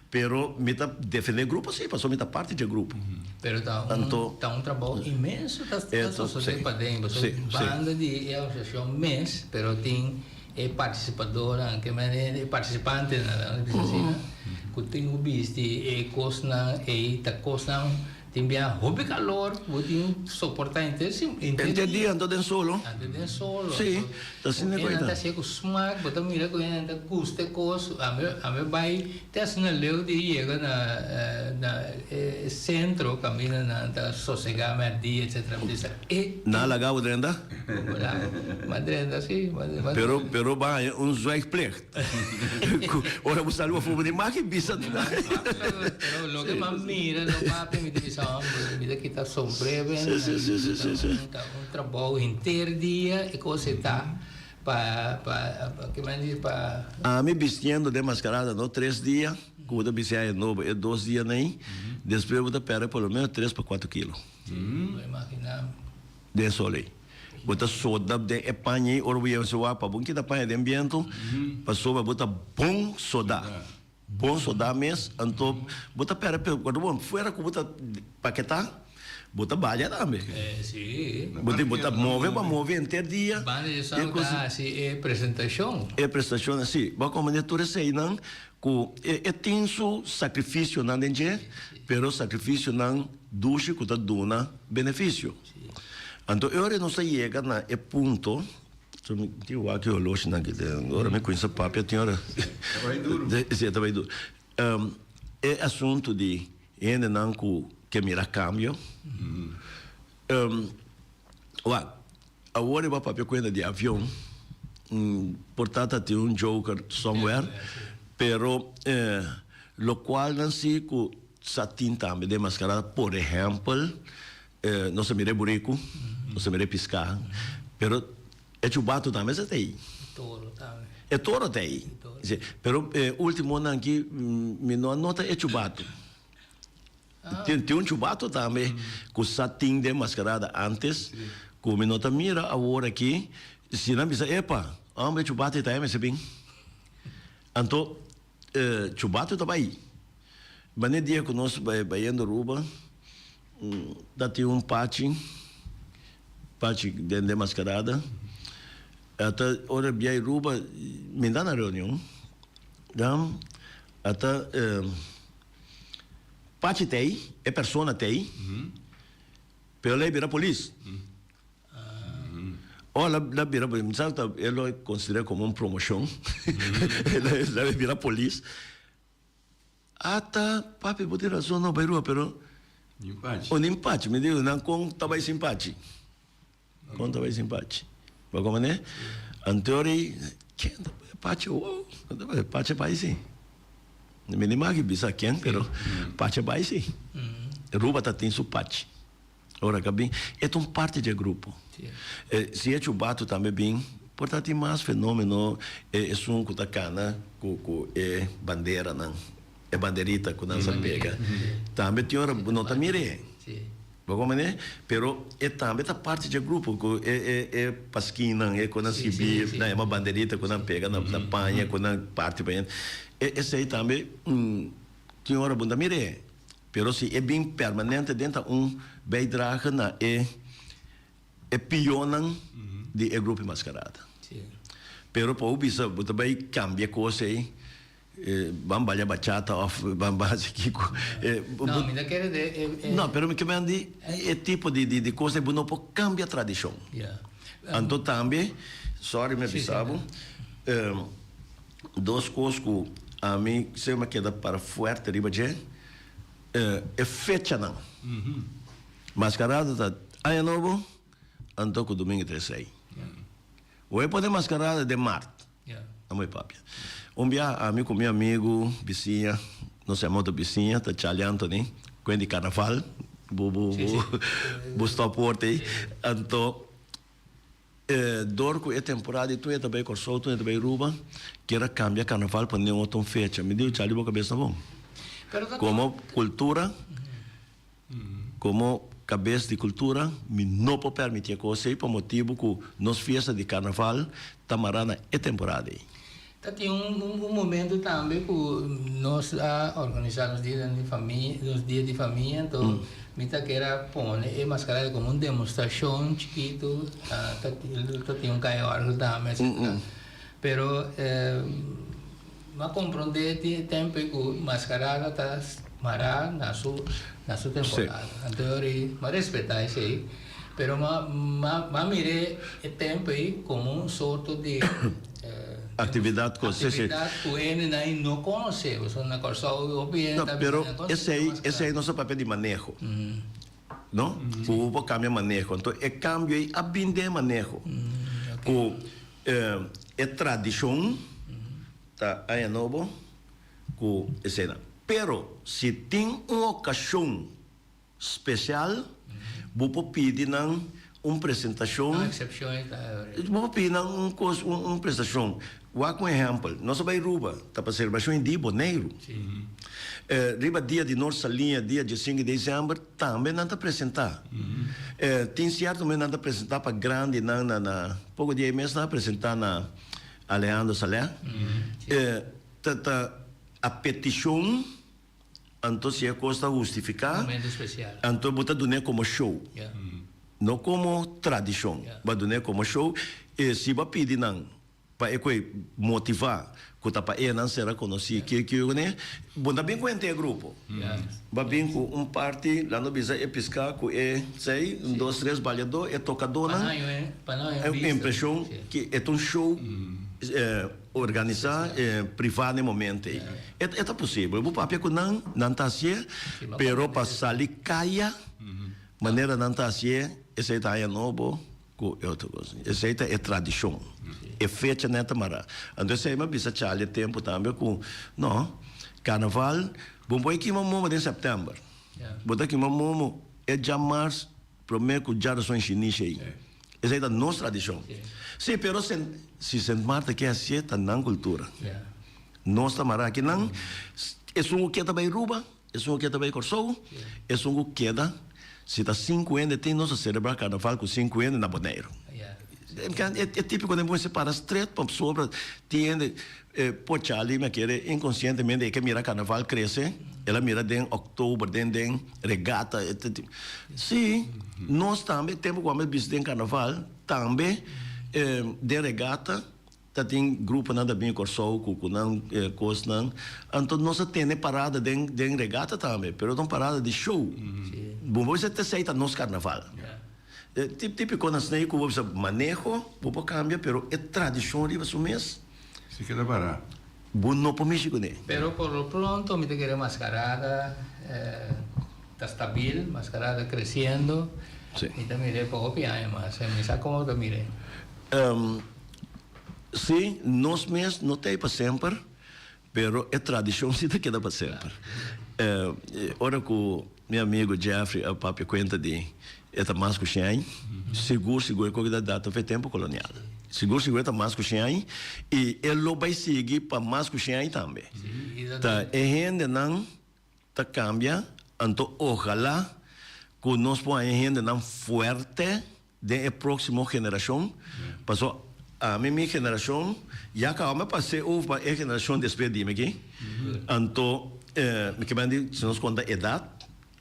Speaker 3: pero mi ta defende grupo si pasobra mi ta parti dje grupo.
Speaker 2: Pero ta un
Speaker 3: Anto
Speaker 2: ta un trabou inmenso ta ta
Speaker 3: eto
Speaker 2: sosode
Speaker 3: si
Speaker 2: paden pasobra
Speaker 3: si si.
Speaker 2: banda di e asociacion mes pero tin e participadornan ke manera e participantenan laga bisa asina ku tin ku bisti e kosnan ei ta kosnan Tin bia hopi calor bo tin soporta henter si henter
Speaker 3: Henter dia anto den solo.
Speaker 2: Anto den solo.
Speaker 3: Si, ta asina
Speaker 2: Ku
Speaker 3: ku
Speaker 2: nan
Speaker 3: ta.
Speaker 2: ta hacié ku smaak, bo ta mira ku nan ta gusta e kos. Ami ami bai te asina leu di yega na na e centro kaminda nan ta sosega mèrdia etcetera. Mi ta bisa e.
Speaker 3: Nan a laga bo drenta?
Speaker 2: M'a drenta si.
Speaker 3: Pero pero bo a haña un zwijgplicht. Ora bo sali bo for bo di maki bisa.
Speaker 2: Pero loke m'a mira no papia mi ta bisa hombre mi ta kita sombrero ben.
Speaker 3: Si si si si si si.
Speaker 2: Ta un trabou henter dia e kos e ta pa pa ke men di pa.
Speaker 3: Ami bistiendo den mascarada no tres dia ku bo ta bisti aña nobo e dos dia nei despues bo ta perde por lo menos tres pa cuatro kilo.
Speaker 2: Si bo imagina.
Speaker 3: Den sol ei. Bo ta soda den e paña ei ora bo yega su wak pa bo kita paña den bientu, pasobra bo ta bon soda. Bon soda mes, anto bo ta perde peso. Cuando bo fuera cu bo ta paketa, bo ta balia tambe.
Speaker 2: Si.
Speaker 3: Bo tin bo ta move, bo a move henter dia.
Speaker 2: Banda di esaki bo ta haci e presentacion.
Speaker 3: E prestacion, si. Bo a comprende tur eseinan cu e tin su sacrificionan den dje, pero sacrificionan dushi cu ta duna beneficio. Anto e ora nos a yega na e punto, mi tin wak e holoshinan aki den, ora mi cuminsa papia tin ora,
Speaker 6: Ta bai duru.
Speaker 3: Si, ta bai duru. E asunto di hendenan cu ke mira cambio, wak, awor e bo a papia cu hende di avion, por ta ta tin un joker somewhere, pero locual nan si cu sa tin tambe den mascarada, por ehempel, Nos a mira e buriku, nos a mira e piská, pero e chubatu tambe sa ta ei.
Speaker 2: E toro tambe.
Speaker 3: E toro ta ei. Si, pero e ultimonan aki mi no a nota e chubatu. Tin tin un chubatu tambe ku sa tin den maskarada antes ku mi no ta mira awor aki. Si nan bisa, epa, hombre e chubatu ei ta ei mester bin. Anto e chubatu ta bai. Bane dia ku nos bai bayendo Aruba. Ta tin un pachi, pachi den den mascarada. Ata ora bia Aruba, mi ta na reunion. Dan ata pachi ta ei, e persona ta ei, pero el a bira polis. Ora el a bira polis, mi sa ta el lo considera como un promocion, el a bira polis. Ata papi bo tin razon no bai rua pero
Speaker 6: Nin pachi.
Speaker 3: O nin pachi mi digo nan con ta bai sin pachi con ta bai sin pachi bo comprende antori ken ta bai pachi wo pachi bai si mi ni maki bisa ken pero pachi bai si Aruba ta tin su pachi ora ka bin e ta un parti dje grupo si e chubato tambe bin por ta tin mas fenomeno e esun ku ta kana ku ku e banderanan e banderita ku nan sa pega tambe tin ora bo no ta mir'é bo comprende pero e tambe ta parti dje grupo ku e e e paskinnan e ku nan skibi nan yama banderita ku nan pega na paña ku nan parti pa hende esei tambe tin ora bo no ta mir'é. Pero si e bin permanente den ta un bijdrage na e e pionnan di e grupo Mascarada. Pero pa bo bisa bo ta bay cambia cos ey, ban balia bachata of ban haci kico.
Speaker 2: No, mi ta kere de e.
Speaker 3: No, pero mi ke men di e tipo di di cos ey bo no por cambia tradicion. Anto tambe, sorry mi a bisa bo, Dos kos ku ami semper a keda para fuerte riba dje, e fechanan. Maskarada ta Aña Nobo anto ku Domingo Tresei. Bo e pone maskarada den mart, amo e papia. Un bia ami ku mi amigu bisiña, nos yama otro bisiña, ta Charlie Anthony, kuen di karnaval, bo bo bo stop woord ei. Anto Dor ku e temporada di tur e ta bai Kòrsou, tur e ta bai Aruba, kier a kambia karnaval pa nen otro fecha. Mi di, Charlie bo kabes ta bon. Komo kultura, komo. kabes di kultura, mi no por permití e kos ei pa motibu ku nos fiesta di karnaval ta mará na e temporada ei.
Speaker 2: Ta tin un un momento tambe ku nos a organisá nos dianan di famia, nos dia di famia, anto mi ta kier a pone e mascarada komo un demostrashon chikitu, ta ta tin un kaya òrgel tambe etcetera. Pero mi a komprondé tin e tempu ei ku mascarada ta mará na su na su temporada. Anto mi a respetá esei, pero mi a mi a mir'é e tempu ei komo un sorto di
Speaker 3: Actividad cu sí, sí.
Speaker 2: Actividad cu hendenan no conoce, pasobra na Corsou hopi hende
Speaker 3: No,
Speaker 2: ta bisa
Speaker 3: pero
Speaker 2: nan conoce
Speaker 3: esey,
Speaker 2: mascara.
Speaker 3: esey nos a papia di maneho, no? Cu bo por cambia maneho. Anto e cambio ey a bin den e maneho. Cu e tradicion ta aña nobo cu eseynan. Pero si tin un ocasion Special, bo por pidi nan un presentacion.
Speaker 2: Un excepcion e ta ora.
Speaker 3: Bo por pidi nan un cos, un prestacion. Wak un ehempel, nos a bay Ruba, ta pa celebracion di Boneiru. Riba dia di Noord Saliña, dia diesinco di december, tambe nan ta presenta. Tin cierto momento nan ta presenta pa grandinan na, na, poco dia mes nan a presenta na Alejandro Saleh. Ta, ta a peticion. Anto si e kos ta hustifiká, anto bo ta dun'é komo show, no komo tradishon. Bo a dun'é komo show. I si bo a pidi nan pa e koe motivá ku ta pa e nan sera konosí ke ke kuné, bo no ta bin ku henter e grupo. Bo a bin ku un parti, laat nos bisa e piská ku e sei, un dos tres baliadó, e tokadónan, e impreshon ke e ta un show. Organisá e privá n'e momento ei. E e ta posibel. Bo papia ku nan, nan ta hasié, pero pa sali kaya manera nan ta hasié, esei ta haña nobo ku e otro kos. Esei ta e tradishon. E fecha nan ta mará. Anto esei mi a bisa Charlie e tempu tambe ku no, karnaval, bo no por kima momo den sèptèmber. Bo ta kima momo e djamars. Promé ku djarason shinishi ei. Esei ta nos tradishon. Sí, pero si Sint Maarten ke hasié ta nan kultura. Nos ta mará aki nan. Esun ku keda bai Ruba, esun ku keda bai Kòrsou, esun ku keda, si ta sinku hende tin nos a selebrá karnaval ku sinku hende na Boneiru. E típiko den bo mester para stret pasobra tin hende por Charlie mi a kere inkonsientemente e ke mira karnaval krese el a mira den oktober den den regata si nos tambe tempu ku ame bisa den karnaval tambe den regata ta tin gruponan ta bini Kòrsou ku ku nan kosnan anto nos a tene parada den den regata tambe pero ta un parada di show bo bisa esei ta nos karnaval. Típiko na snei ku bo bisa maneho bo por kambia pero e tradishon riba su mes.
Speaker 6: Si keda para.
Speaker 3: Bo no por mishi kuné.
Speaker 2: Pero por lo pronto mi ta kere mascarada ta stabil, mascarada creciendo.
Speaker 3: Sí.
Speaker 2: Mi ta mir'é pa hopi aña mas. Mi sa como ta mir'é.
Speaker 3: Sí, nos mes no ta ei pa semper, pero e tradishon si ta keda pa semper. Ora ku Mi amigo Jeffrey a papia cuenta di e ta mas cu shen aña. Sigur sigur e coge ta data fe tempo colonial. Sigur sigur e ta mas cu shen aña y e lo bay sigui pa mas cu shen aña tambe. Ta e hendenan ta cambia anto ojalá cu nos por haña hendenan fuerte Den e próksimo generashon, paso ami mi generashon ya kaba mi a pas'é over pa e generashon despues di mi aki, anto mi ke mandi si nos konta edat,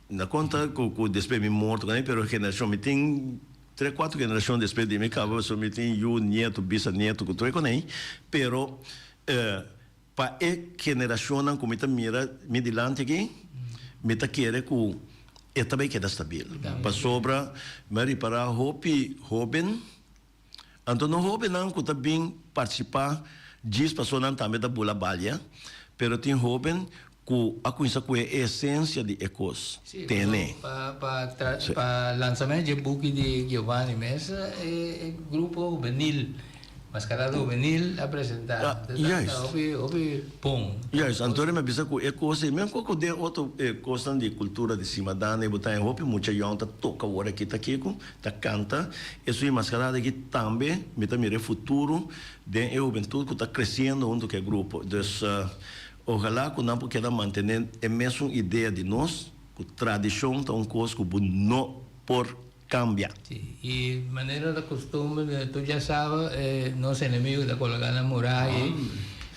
Speaker 3: no konta ku ku despues mi morto pero generashon mi tin tres kuater generashon despues di mi kaba pasobra mi tin yu, nieto, bisanieto ku tur e konei, pero Pa e generashonnan ku mi ta mira mi dilanti aki, mi ta kere ku e ta bai keda stabil. Pasobra mi a ripará hopi hóben, anto no hóbennan ku ta bin partisipá djis pasobra nan tambe ta bula balia, pero tin hóben ku a kuminsá ku e esensia di e kos tene.
Speaker 2: Pa lansamento dje buki di Giovanni mes, e grupo hubenil Mascarada Juvenil a presenta.
Speaker 3: Juist.
Speaker 2: Ta hopi, hopi bon.
Speaker 3: Juist, Antonio mi a bisa ku e kos ei, men koko den otro kosnan di kultura di Simadana ei bo ta haña hopi mucha yòn ta toka wor aki ta kiko, ta kanta. Esun mascarada aki tambe mi ta mira e futuro den e hubentut ku ta kresiendo huntu ku e grupo. Dus ojalá ku nan por keda mantene e mesun idea di nos, ku tradishon ta un kos ku bo no. por kambia.
Speaker 2: Sí, i manera ta kustumber, tur ya saba, nos enemigo ta koloká na muraya ei.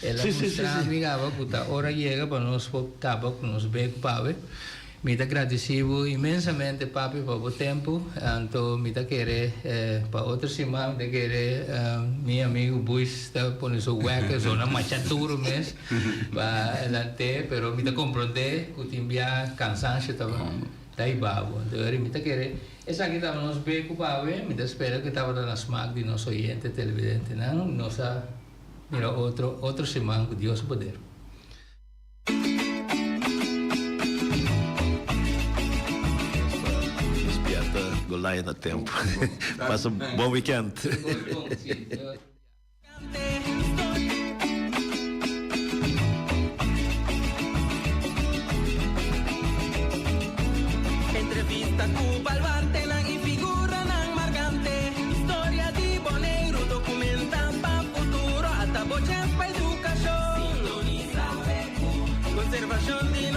Speaker 2: El a mustra mi kaba ku ta ora yega pa nos por kaba ku nos bek pawe. Mi ta gradisí bo inmensamente papi pa bo tempu, anto mi ta kere pa otro siman mi ta kere mi amigo Buis ta pone su wèker zona masha duro mes pa lant'é, pero mi ta komprondé ku tin bia kansansio ta ta hiba bo. Anto mi ta kere esaki tabata nos beku pa awe, mi ta spera ku e tabata na smak di nos oyente televidentenan. Nos a mira otro otro siman ku Dios su poder.
Speaker 3: Despierta Goliath na tempo. Pasa bon weekend.
Speaker 1: Entrevista ku baluartenan i figuranan markante. Historia di Boneiru dokumenta pa futuro. Ata bo chèns pa edukashon. Sintonisa BQ. Konservashon di.